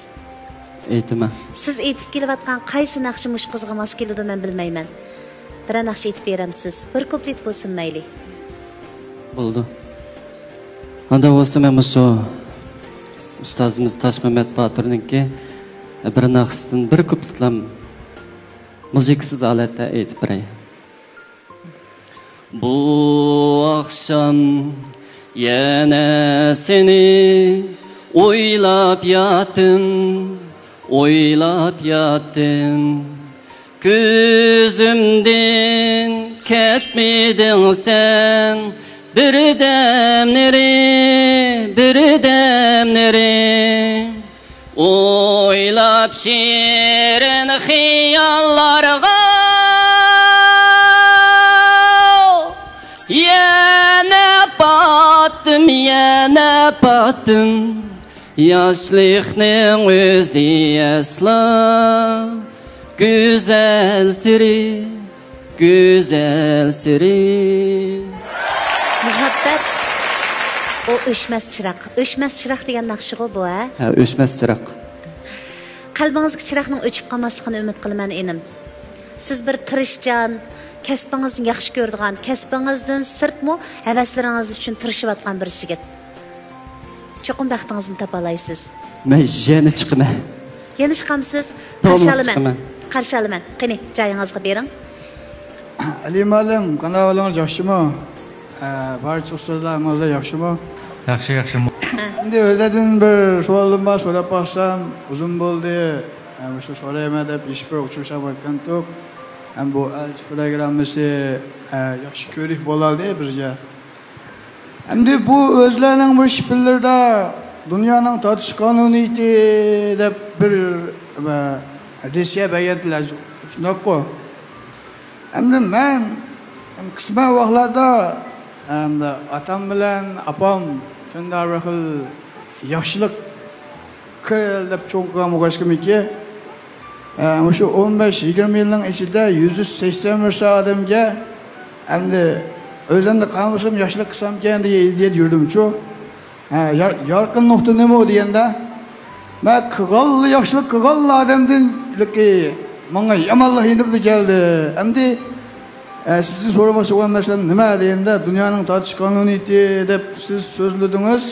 ئېيتىمەن. سىز ئېيتىپ كېلىۋاتقان قايسى ناخشا مۇشۇ قىزغا ماس كېلىدۇ، مەن بىلمەيمەن. بىرەر ناخشا ئېيتىپ بېرەمسىز؟ بىر كۇپلېت بولسۇن مەيلى. بولىدۇ. ئانداق بولسا مەن مۇشۇ ئۇستازىمىز تاشمەمەت باتۇرنىڭكى بىر ناخشىسىدىن بىر كۇپلېتلام مۇزىكىسىز ھالەتتە ئېيتىپ بېرەي. بۇ ئاخشام يەنە سېنى ئويلاپ ياتتىم، ئويلاپ ياتتىم. كۆزۈمدىن كەتمىدىڭ سەن بىردەملىرى، بىردەملىرى. ئويلاپ شېرىن خىياللارغا يەنە پاتتىم، يەنە پاتتىم. ياشلىقنىڭ ئۆزى ئەسلا گۈزەل سىرى، گۈزەل سىرى. مۇھەببەت، ئۇ ئۆچمەس چىراغ. ئۆچمەس چىراغ دېگەن ناخشىغۇ بۇ، ھە؟ ھە، ئۆچمەس چىراغ. قەلبىڭىزدىكى چىراغنىڭ ئۆچۈپ قالماسلىقىنى ئۈمىد قىلىمەن، ئىنىم. سىز بىر تىرىشچان، كەسپىڭىزنى ياخشى كۆرىدىغان، كەسپىڭىزدىن سىرتمۇ ھەۋەسلىرىڭىز ئۈچۈن تىرىشىۋاتقان بىر يىگىت. چوقۇم بەختىڭىزنى تاپالايسىز. مەن يەنە چىقىمەن. يەنە چىقامسىز؟ داۋاملىق قارشى ئالىمەن. چىقىمەن. قارشى ئالىمەن. قېنى، جايىڭىزغا بېرىڭ. ئەلى مۇئەللىم، قانداق ئەھۋالىڭىز، ياخشىمۇ؟ ئە، بارچە ئۇستازلار، ھەممىڭلار ياخشىمۇ؟ ياخشى، ياخشى. ئەمدى ئۆزلەردىن بىر سوئالىم بار، سوراپ باقسام ئۇزۇن بولدى. ئە، مۇشۇ سورايمەن دەپ ھېچبىر ئۇچرىشالمايۋاتقانتۇق. ھەم بۇ ئەلچى پىروگراممىسى، ئە، ياخشى كۆرۈك بولالدى بىرگە. ئەمدى بۇ ئۆزلەرنىڭ بىر شىپىللىرىدا دۇنيانىڭ تارتىش قانۇنىيىتى دەپ بىر، ئە، ھەدىسىيە بەرگەنتىلەر، شۇنداققۇ؟ ئەمدى مەن قىسمەن ۋاقىتلاردا، ئەمدى ئاتام بىلەن ئاپام شۇنداق بىر خىل ياخشىلىق قىل دەپ چوڭ قىلغان بولغاچقىمىكى، ئە، مۇشۇ ئون بەش يىگىرمە يىلنىڭ ئىچىدە يۈز سەكسەن بىر ئادەمگە ئەمدى ئۆزۈمدە قالمىسام ياخشىلىق قىلسامكەن دېگەن ئىدىيەدە يۈردۈمچۇ. ھە، يار-، يارقىن نۇقتا نېمە دېگەندە، مەن قىلغانلا ياخشىلىق قىلغانلا ئادەمدىن ماڭا يامانلىق يېنىپلا كەلدى. ئەمدى ئە، سىزدىن سورىماقچى بولغان مەسىلەم نېمە دېگەندە، دۇنيانىڭ تارتىش قانۇنىيىتى دەپ سىز سۆزلىدىڭىز.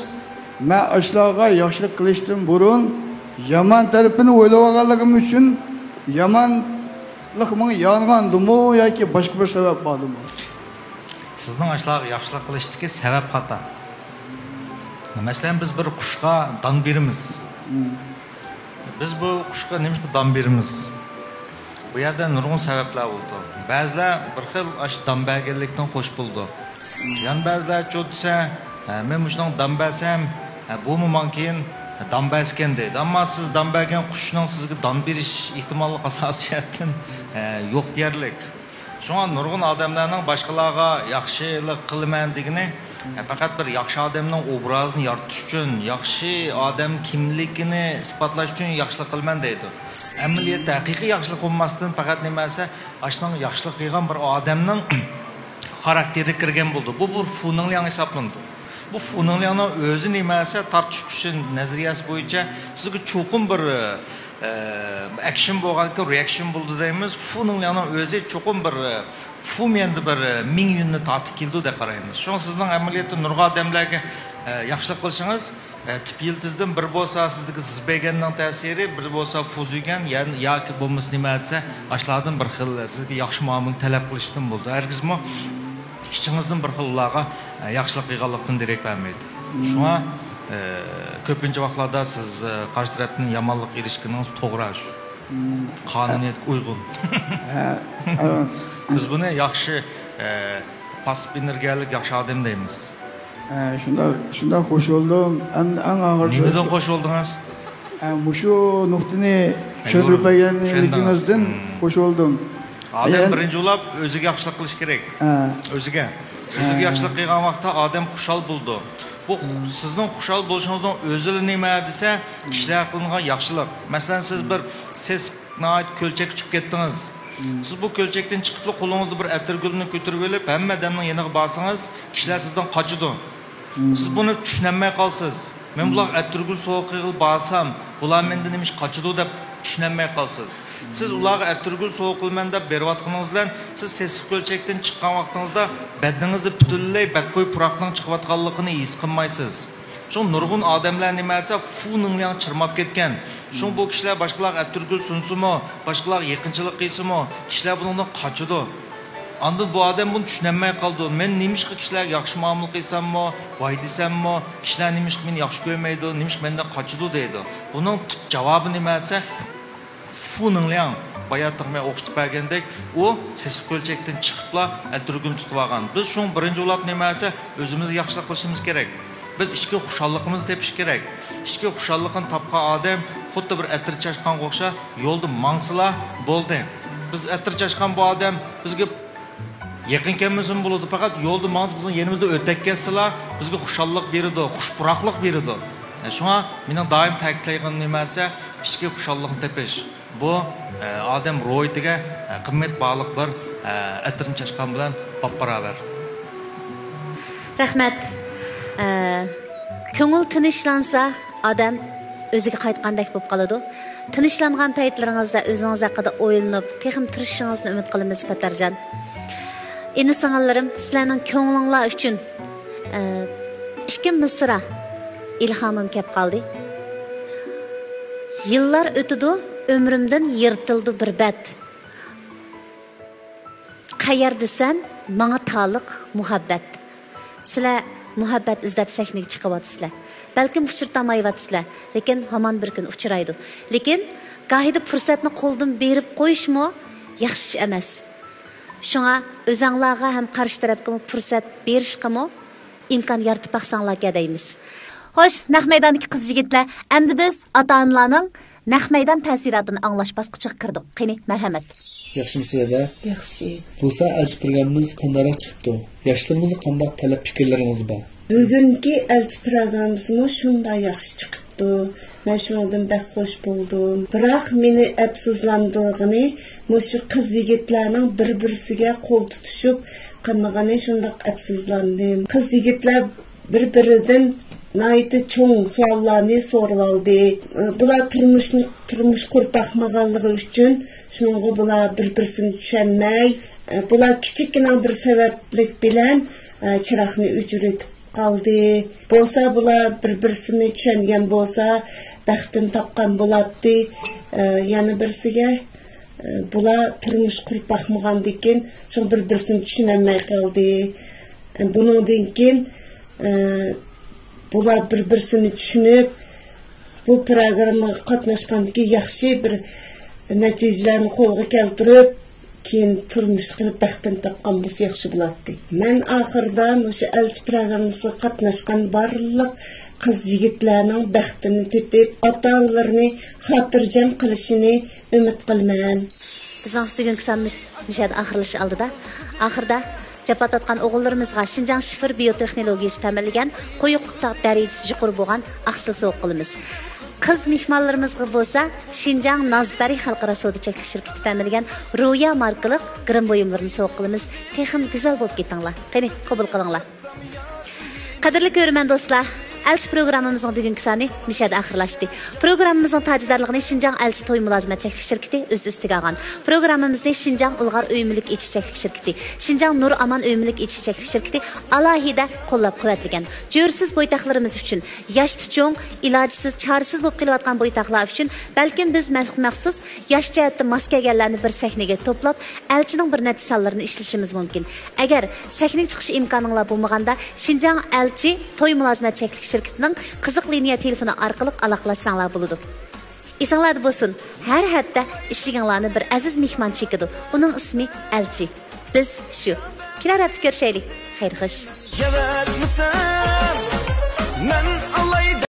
مەن ئاشۇلارغا ياخشىلىق قىلىشتىن بۇرۇن يامان تەرىپىنى ئويلىۋالغانلىقىم ئۈچۈن يامانلىق ماڭا يانغاندىمۇ ياكى باشقا بىر سەۋەب باردىمۇ؟ سىزنىڭ ئاشۇلارغا ياخشىلىق قىلىشتىكى سەۋەب خاتا. مەسىلەن، بىز بىر قۇشقا دان بېرىمىز. مم. بىز بۇ قۇشقا نېمىشقا دان بېرىمىز؟ بۇ يەردە نۇرغۇن سەۋەبلەر بولىدۇ. بەزىلەر بىر خىل ئاشۇ دان بەرگەنلىكتىن خوش بولىدۇ. يەنە بەزىلەر چۇ دېسە، ھە، مەن مۇشۇنىڭغا دان بەرسەم، ھە، بۇمۇ ماڭا كېيىن دان بەرسىكەن دەيدۇ. ئەمما سىز دان بەرگەن قۇشنىڭ سىزگە دان بېرىش ئېھتىماللىقى ئاساسىي جەھەتتىن، ھە، يوق دېيەرلىك. شۇڭا نۇرغۇن ئادەملەرنىڭ باشقىلارغا ياخشىلىق قىلىمەن دېگىنى، پەقەت بىر ياخشى ئادەمنىڭ ئوبرازىنى يارىتىش ئۈچۈن، ياخشى ئادەم كىملىكىنى ئىسپاتلاش ئۈچۈن ياخشىلىق قىلىمەن دەيدۇ. ئەمەلىيەتتە ھەقىقىي ياخشىلىق بولماستىن، پەقەت نېمە دېسە، ئاشۇنىڭ ياخشىلىق قىلغان بىر ئادەمنىڭ خاراكتېرىگە كىرگەن بولىدۇ. بۇ بىر فۇنىڭلياڭ ھېسابلىنىدۇ. بۇ فۇنىڭلياڭنىڭ ئۆزى نېمە دېسە، تارتىش كۈچى نەزەرىيەسى بويىچە سىزگە چوقۇم بىر ئە، ئەكشن بولغاندىكىن رېئاكشن بولىدۇ دەيمىز. فۇنىڭلياڭنىڭ ئۆزى چوقۇم بىر، ئە، فۇ مەندە بىر، ئە، مىڭ يۈەننى تارتىپ كېلىدۇ دەپ قارايمىز. شۇڭا سىزنىڭ ئەمەلىيەتتە نۇرغۇن ئادەملەرگە، ئە، ياخشىلىق قىلىشىڭىز، ئە، تىپ يىلتىزدىن بىر بولسا سىزدىكى زىبېگەننىڭ تەسىرى، بىر بولسا فۇزۈگەن، يا-، ياكى بولمىسا نېمە دېسە، ئاشۇلاردىن بىر خىل، ئە، سىزگە ياخشى مۇئامىلىنى تەلەپ قىلىشتىن بولىدۇ. ھەرگىزمۇ ئىچىڭىزدىن بىر خىل ئۇلارغا، ئە، ياخشىلىق قىلغانلىقتىن دېرەك بەرمەيدۇ. شۇڭا، ئە، كۆپىنچە ۋاقىتلاردا سىز، ئە، قارشى تەرەپتىن يامانلىق ئېرىشكىنىڭىز توغرا ئىش. قانۇنىيەتكە ئۇيغۇن. ھە، ھە. بىز بۇنى ياخشى، ئە، پاسسىپ ئېنېرگىيەلىك ياخشى ئادەم دەيمىز. ھە، شۇنداق، شۇنداق خوش بولدۇم. ئەمدى ئەڭ ئاخىرىدا نېمىدىن خوش بولدىڭىز؟ ھە، مۇشۇ نۇقتىنى چۈشەندۈرۈپ بەرگەنلىكىڭىزدىن خوش بولدۇم. ئادەم بىرىنچى بولۇپ ئۆزىگە ياخشىلىق قىلىش كېرەك. ھە. ئۆزىگە. ئۆزىگە ياخشىلىق قىلغان ۋاقىتتا ئادەم خۇشال بولىدۇ. بۇ سىزنىڭ خۇشال بولۇشىڭىزنىڭ ئۆزىلا نېمە دېسە، كىشىلەرگە قىلىنغان ياخشىلىق. مەسىلەن، سىز بىر سېسىق ناھايىتى كۆلچەككە چۈشۈپ كەتتىڭىز. سىز بۇ كۆلچەكتىن چىقىپلا قولىڭىزدا بىر ئەتىرگۈلنى كۆتۈرۈپ ئېلىپ، ھەممە ئادەمنىڭ يېنىغا بارسىڭىز، كىشىلەر سىزدىن قاچىدۇ. سىز بۇنى چۈشىنەلمەي قالىسىز. مەن بۇلارغا ئەتىرگۈل سوۋغا قىلغىلى بارسام، بۇلار مەندىن نېمىشقا قاچىدۇ دەپ چۈشىنەلمەي قالىسىز. سىز ئۇلارغا ئەتىرگۈل سوۋغا قىلىمەن دەپ بېرىۋاتقىنىڭىز بىلەن، سىز سېسىق كۆلچەكتىن چىققان ۋاقتىڭىزدا بەدىنىڭىزدە پۈتۈنلەي بەتبۇي پۇراقنىڭ چىقىۋاتقانلىقىنى ھېس قىلمايسىز. شۇڭا نۇرغۇن ئادەملەر نېمە دېسە، فۇ نىڭلياڭ چىرماپ كەتكەن. شۇڭا بۇ كىشىلەر باشقىلارغا ئەتىرگۈل سۇنسىمۇ، باشقىلارغا يېقىنچىلىق قىلسىمۇ، كىشىلەر بۇنىڭدىن قاچىدۇ. ئاندىن بۇ ئادەم بۇنى چۈشىنەلمەي قالىدۇ. مەن نېمىشقا كىشىلەرگە ياخشى مۇئامىلە قىلساممۇ، ۋاي دېسەممۇ، كىشىلەر نېمىشقا مېنى ياخشى كۆرمەيدۇ، نېمىشقا مەندىن قاچىدۇ دەيدۇ. بۇنىڭ تۈپ جاۋابى نېمە دېسە، فۇ نىڭلياڭ، بايا تېخى مەن ئوخشىتىپ بەرگەندەك، ئۇ سېسىق كۆلچەكتىن چىقىپلا ئەتىرگۈلنى تۇتۇۋالغان. بىز شۇڭا بىرىنچى بولۇپ نېمە دېسە، ئۆزىمىزگە ياخشىلىق قىلىشىمىز كېرەك. بىز ئىچكى خۇشاللىقىمىزنى تېپىش كېرەك. ئىچكى خۇشاللىقىنى تاپقان ئادەم خۇددى بىر ئەتىر چاچقانغا ئوخشاپ يولدا ماڭسىلا بولدى. بىز ئەتىر چاچقان بۇ ئادەم بىزگە يېقىن كەلمىسىمۇ بولىدۇ، پەقەت يولدا ماڭسا بىزنىڭ يېنىمىزدا ئۆتۈپ كەتسىلا بىزگە خۇشاللىق بېرىدۇ، خۇش پۇراقلىق بېرىدۇ. شۇڭا مېنىڭ دائىم تەكىتلەيدىغىنىم نېمە دېسە، ئىچكى خۇشاللىقنى تېپىش. بۇ، ئە، ئادەم روھىيىتىگە، ئە، قىممەت باغلىق بىر، ئە، ئەتىرنى چاچقان بىلەن باپباراۋەر. رەھمەت. ئە، كۆڭۈل تىنچلانسا، ئادەم ئۆزىگە قايتقاندەك بولۇپ قالىدۇ. تىنچلانغان پەيتلىرىڭىزدە ئۆزىڭىز ھەققىدە ئويلىنىپ، تېخىمۇ تىرىشىشىڭىزنى ئۈمىد قىلىمىز، پەتەرجان. ئىنى-سىڭىللىرىم، سىلەرنىڭ كۆڭلۈڭلار ئۈچۈن، ئە، ئىككى مىسرا ئىلھامىم كەپ قالدى. يىللار ئۆتىدۇ، ئۆمرۈمدىن يىرتىلىدۇ بىر بەت. قەيەردىسەن، ماڭا تالىق مۇھەببەت. سىلەر مۇھەببەت ئىزدەپ سەھنىگە چىقىۋاتىسىلەر. بەلكىم ئۇچرىتالمايۋاتىسىلەر، لېكىن ھامان بىر كۈن ئۇچرايدۇ. لېكىن گاھىدا پۇرسەتنى قولدىن بېرىپ قويۇشمۇ ياخشى ئىش ئەمەس. شۇڭا ئۆزەڭلارغا ھەم قارشى تەرەپكىمۇ پۇرسەت بېرىشقىمۇ ئىمكان يارىتىپ باقساڭلاركەن دەيمىز. خوش، نەق مەيداندىكى قىز-يىگىتلەر، ئەمدى بىز ئاتا-ئانىلارنىڭ نەق مەيدان تەسىراتىنى ئاڭلاش باسقۇچىغا كىردۇق. قېنى، مەرھەمەت. ياخشىمۇسىز ھەدە؟ ياخشى. بۇ سائەت ئەلچى پروگراممىمىز قانداقراق چىقىپتۇ؟ ياشلىرىمىزغا قانداق تەلەپ پىكىرلىرىڭىز بار؟ بۈگۈنكى ئەلچى پروگراممىسىمۇ شۇنداق ياخشى چىقىپتۇ. مەن شۇنىڭدىن بەك خوش بولدۇم. بىراق مېنى ئەپسۇسلاندۇرغىنى مۇشۇ قىز-يىگىتلەرنىڭ بىر-بىرسىگە قول تۇتۇشۇپ قىلمىغىنى، شۇنداق ئەپسۇسلاندىم. قىز-يىگىتلەر بىر-بىرىدىن ناھايىتى چوڭ سوئاللارنى سورىۋالدى. بۇلار تۇرمۇشنى، تۇرمۇش قۇرۇپ باقمىغانلىقى ئۈچۈن، شۇنىڭغا بۇلار بىر-بىرسىنى چۈشەنمەي، بۇلار كىچىككىنە بىر سەۋەبلىك بىلەن چىراغنى ئۆچۈرۈۋېتىپ قالدى. بولسا بۇلار بىر-بىرسىنى چۈشەنگەن بولسا، بەختىنى تاپقان بولاتتى. يەنە بىرسىگە، بۇلار تۇرمۇش قۇرۇپ باقمىغاندىكىن، شۇڭا بىر-بىرسىنى چۈشىنەلمەي قالدى. بۇنىڭدىن كېيىن، ئە، بۇلار بىر-بىرسىنى چۈشىنىپ، بۇ پروگراممىغا قاتناشقاندىكىن ياخشى بىر نەتىجىلەرنى قولغا كەلتۈرۈپ، كېيىن تۇرمۇش قىلىپ بەختىنى تاپقان بولسا ياخشى بولاتتى. مەن ئاخىرىدا مۇشۇ ئەلچى پروگراممىسىغا قاتناشقان بارلىق قىز-يىگىتلەرنىڭ بەختىنى تېپىپ، ئاتا-ئانىلىرىنى خاتىرجەم قىلىشىنى ئۈمىد قىلىمەن. بىزنىڭ بۈگۈنكى سانىمىز مۇشۇ يەردە ئاخىرلىشىش ئالدىدا. ئاخىرىدا جاپا تارتقان ئوغۇللىرىمىزغا شىنجاڭ شىفېر بىيوتېخنولوگىيىسى تەمىنلىگەن قويۇقلۇق دەرىجىسى يۇقىرى بولغان ئاقسىل سوۋغا قىلىمىز. قىز مېھمانلىرىمىزغا بولسا شىنجاڭ نازبەرى خەلقئارا سودا چەكلىك شىركىتى تەمىنلىگەن رويا ماركىلىق گىرىم بۇيۇملىرىنى سوۋغا قىلىمىز. تېخىمۇ گۈزەل بولۇپ كېتىڭلار. قېنى، قوبۇل قىلىڭلار. قەدىرلىك كۆرۈرمەن دوستلار، ئەلچى پروگراممىمىزنىڭ بۈگۈنكى سانى مۇشۇ يەردە ئاخىرلاشتى. پروگراممىمىزنىڭ تاجدارلىقىنى شىنجاڭ ئەلچى توي مۇلازىمەت چەكلىك شىركىتى ئۆز ئۈستىگە ئالغان. پروگراممىمىزنى شىنجاڭ ئىلغار ئۆي مۈلۈك ئېچىش چەكلىك شىركىتى، شىنجاڭ نۇر ئامان ئۆي مۈلۈك ئېچىش چەكلىك شىركىتى ئالاھىدە قوللاپ قۇۋۋەتلىگەن. جۆرىسىز بويتاقلىرىمىز ئۈچۈن، ياشتا چوڭ، ئىلاجىسىز، چارىسىز بولۇپ قېلىۋاتقان بويتاقلار ئۈچۈن بەلكىم بىز مەخ-، مەخسۇس ياش جەھەتتە ماس كەلگەنلەرنى بىر سەھنىگە توپلاپ، ئەلچىنىڭ بىر نەچچە سانلىرىنى ئىشلىشىمىز مۇمكىن. ئەگەر سەھنىگە چىقىش ئىمكانىڭلار بولمىغاندا، شىنجاڭ ئەلچى توي مۇلازىمەت چەكلىك شىركىتىنىڭ قىزىق لىنىيە تېلېفونى ئارقىلىق ئالاقىلاشساڭلار بولىدۇ. ئېسىڭلاردا بولسۇن، ھەر ھەپتە ئىشىكىڭلارنى بىر ئەزىز مېھمان چېكىدۇ. ئۇنىڭ ئىسمى ئەلچى. بىز شۇ. كېلەر ھەپتە كۆرۈشەيلى. خەير خوش. يەۋەتمىسەم، مەن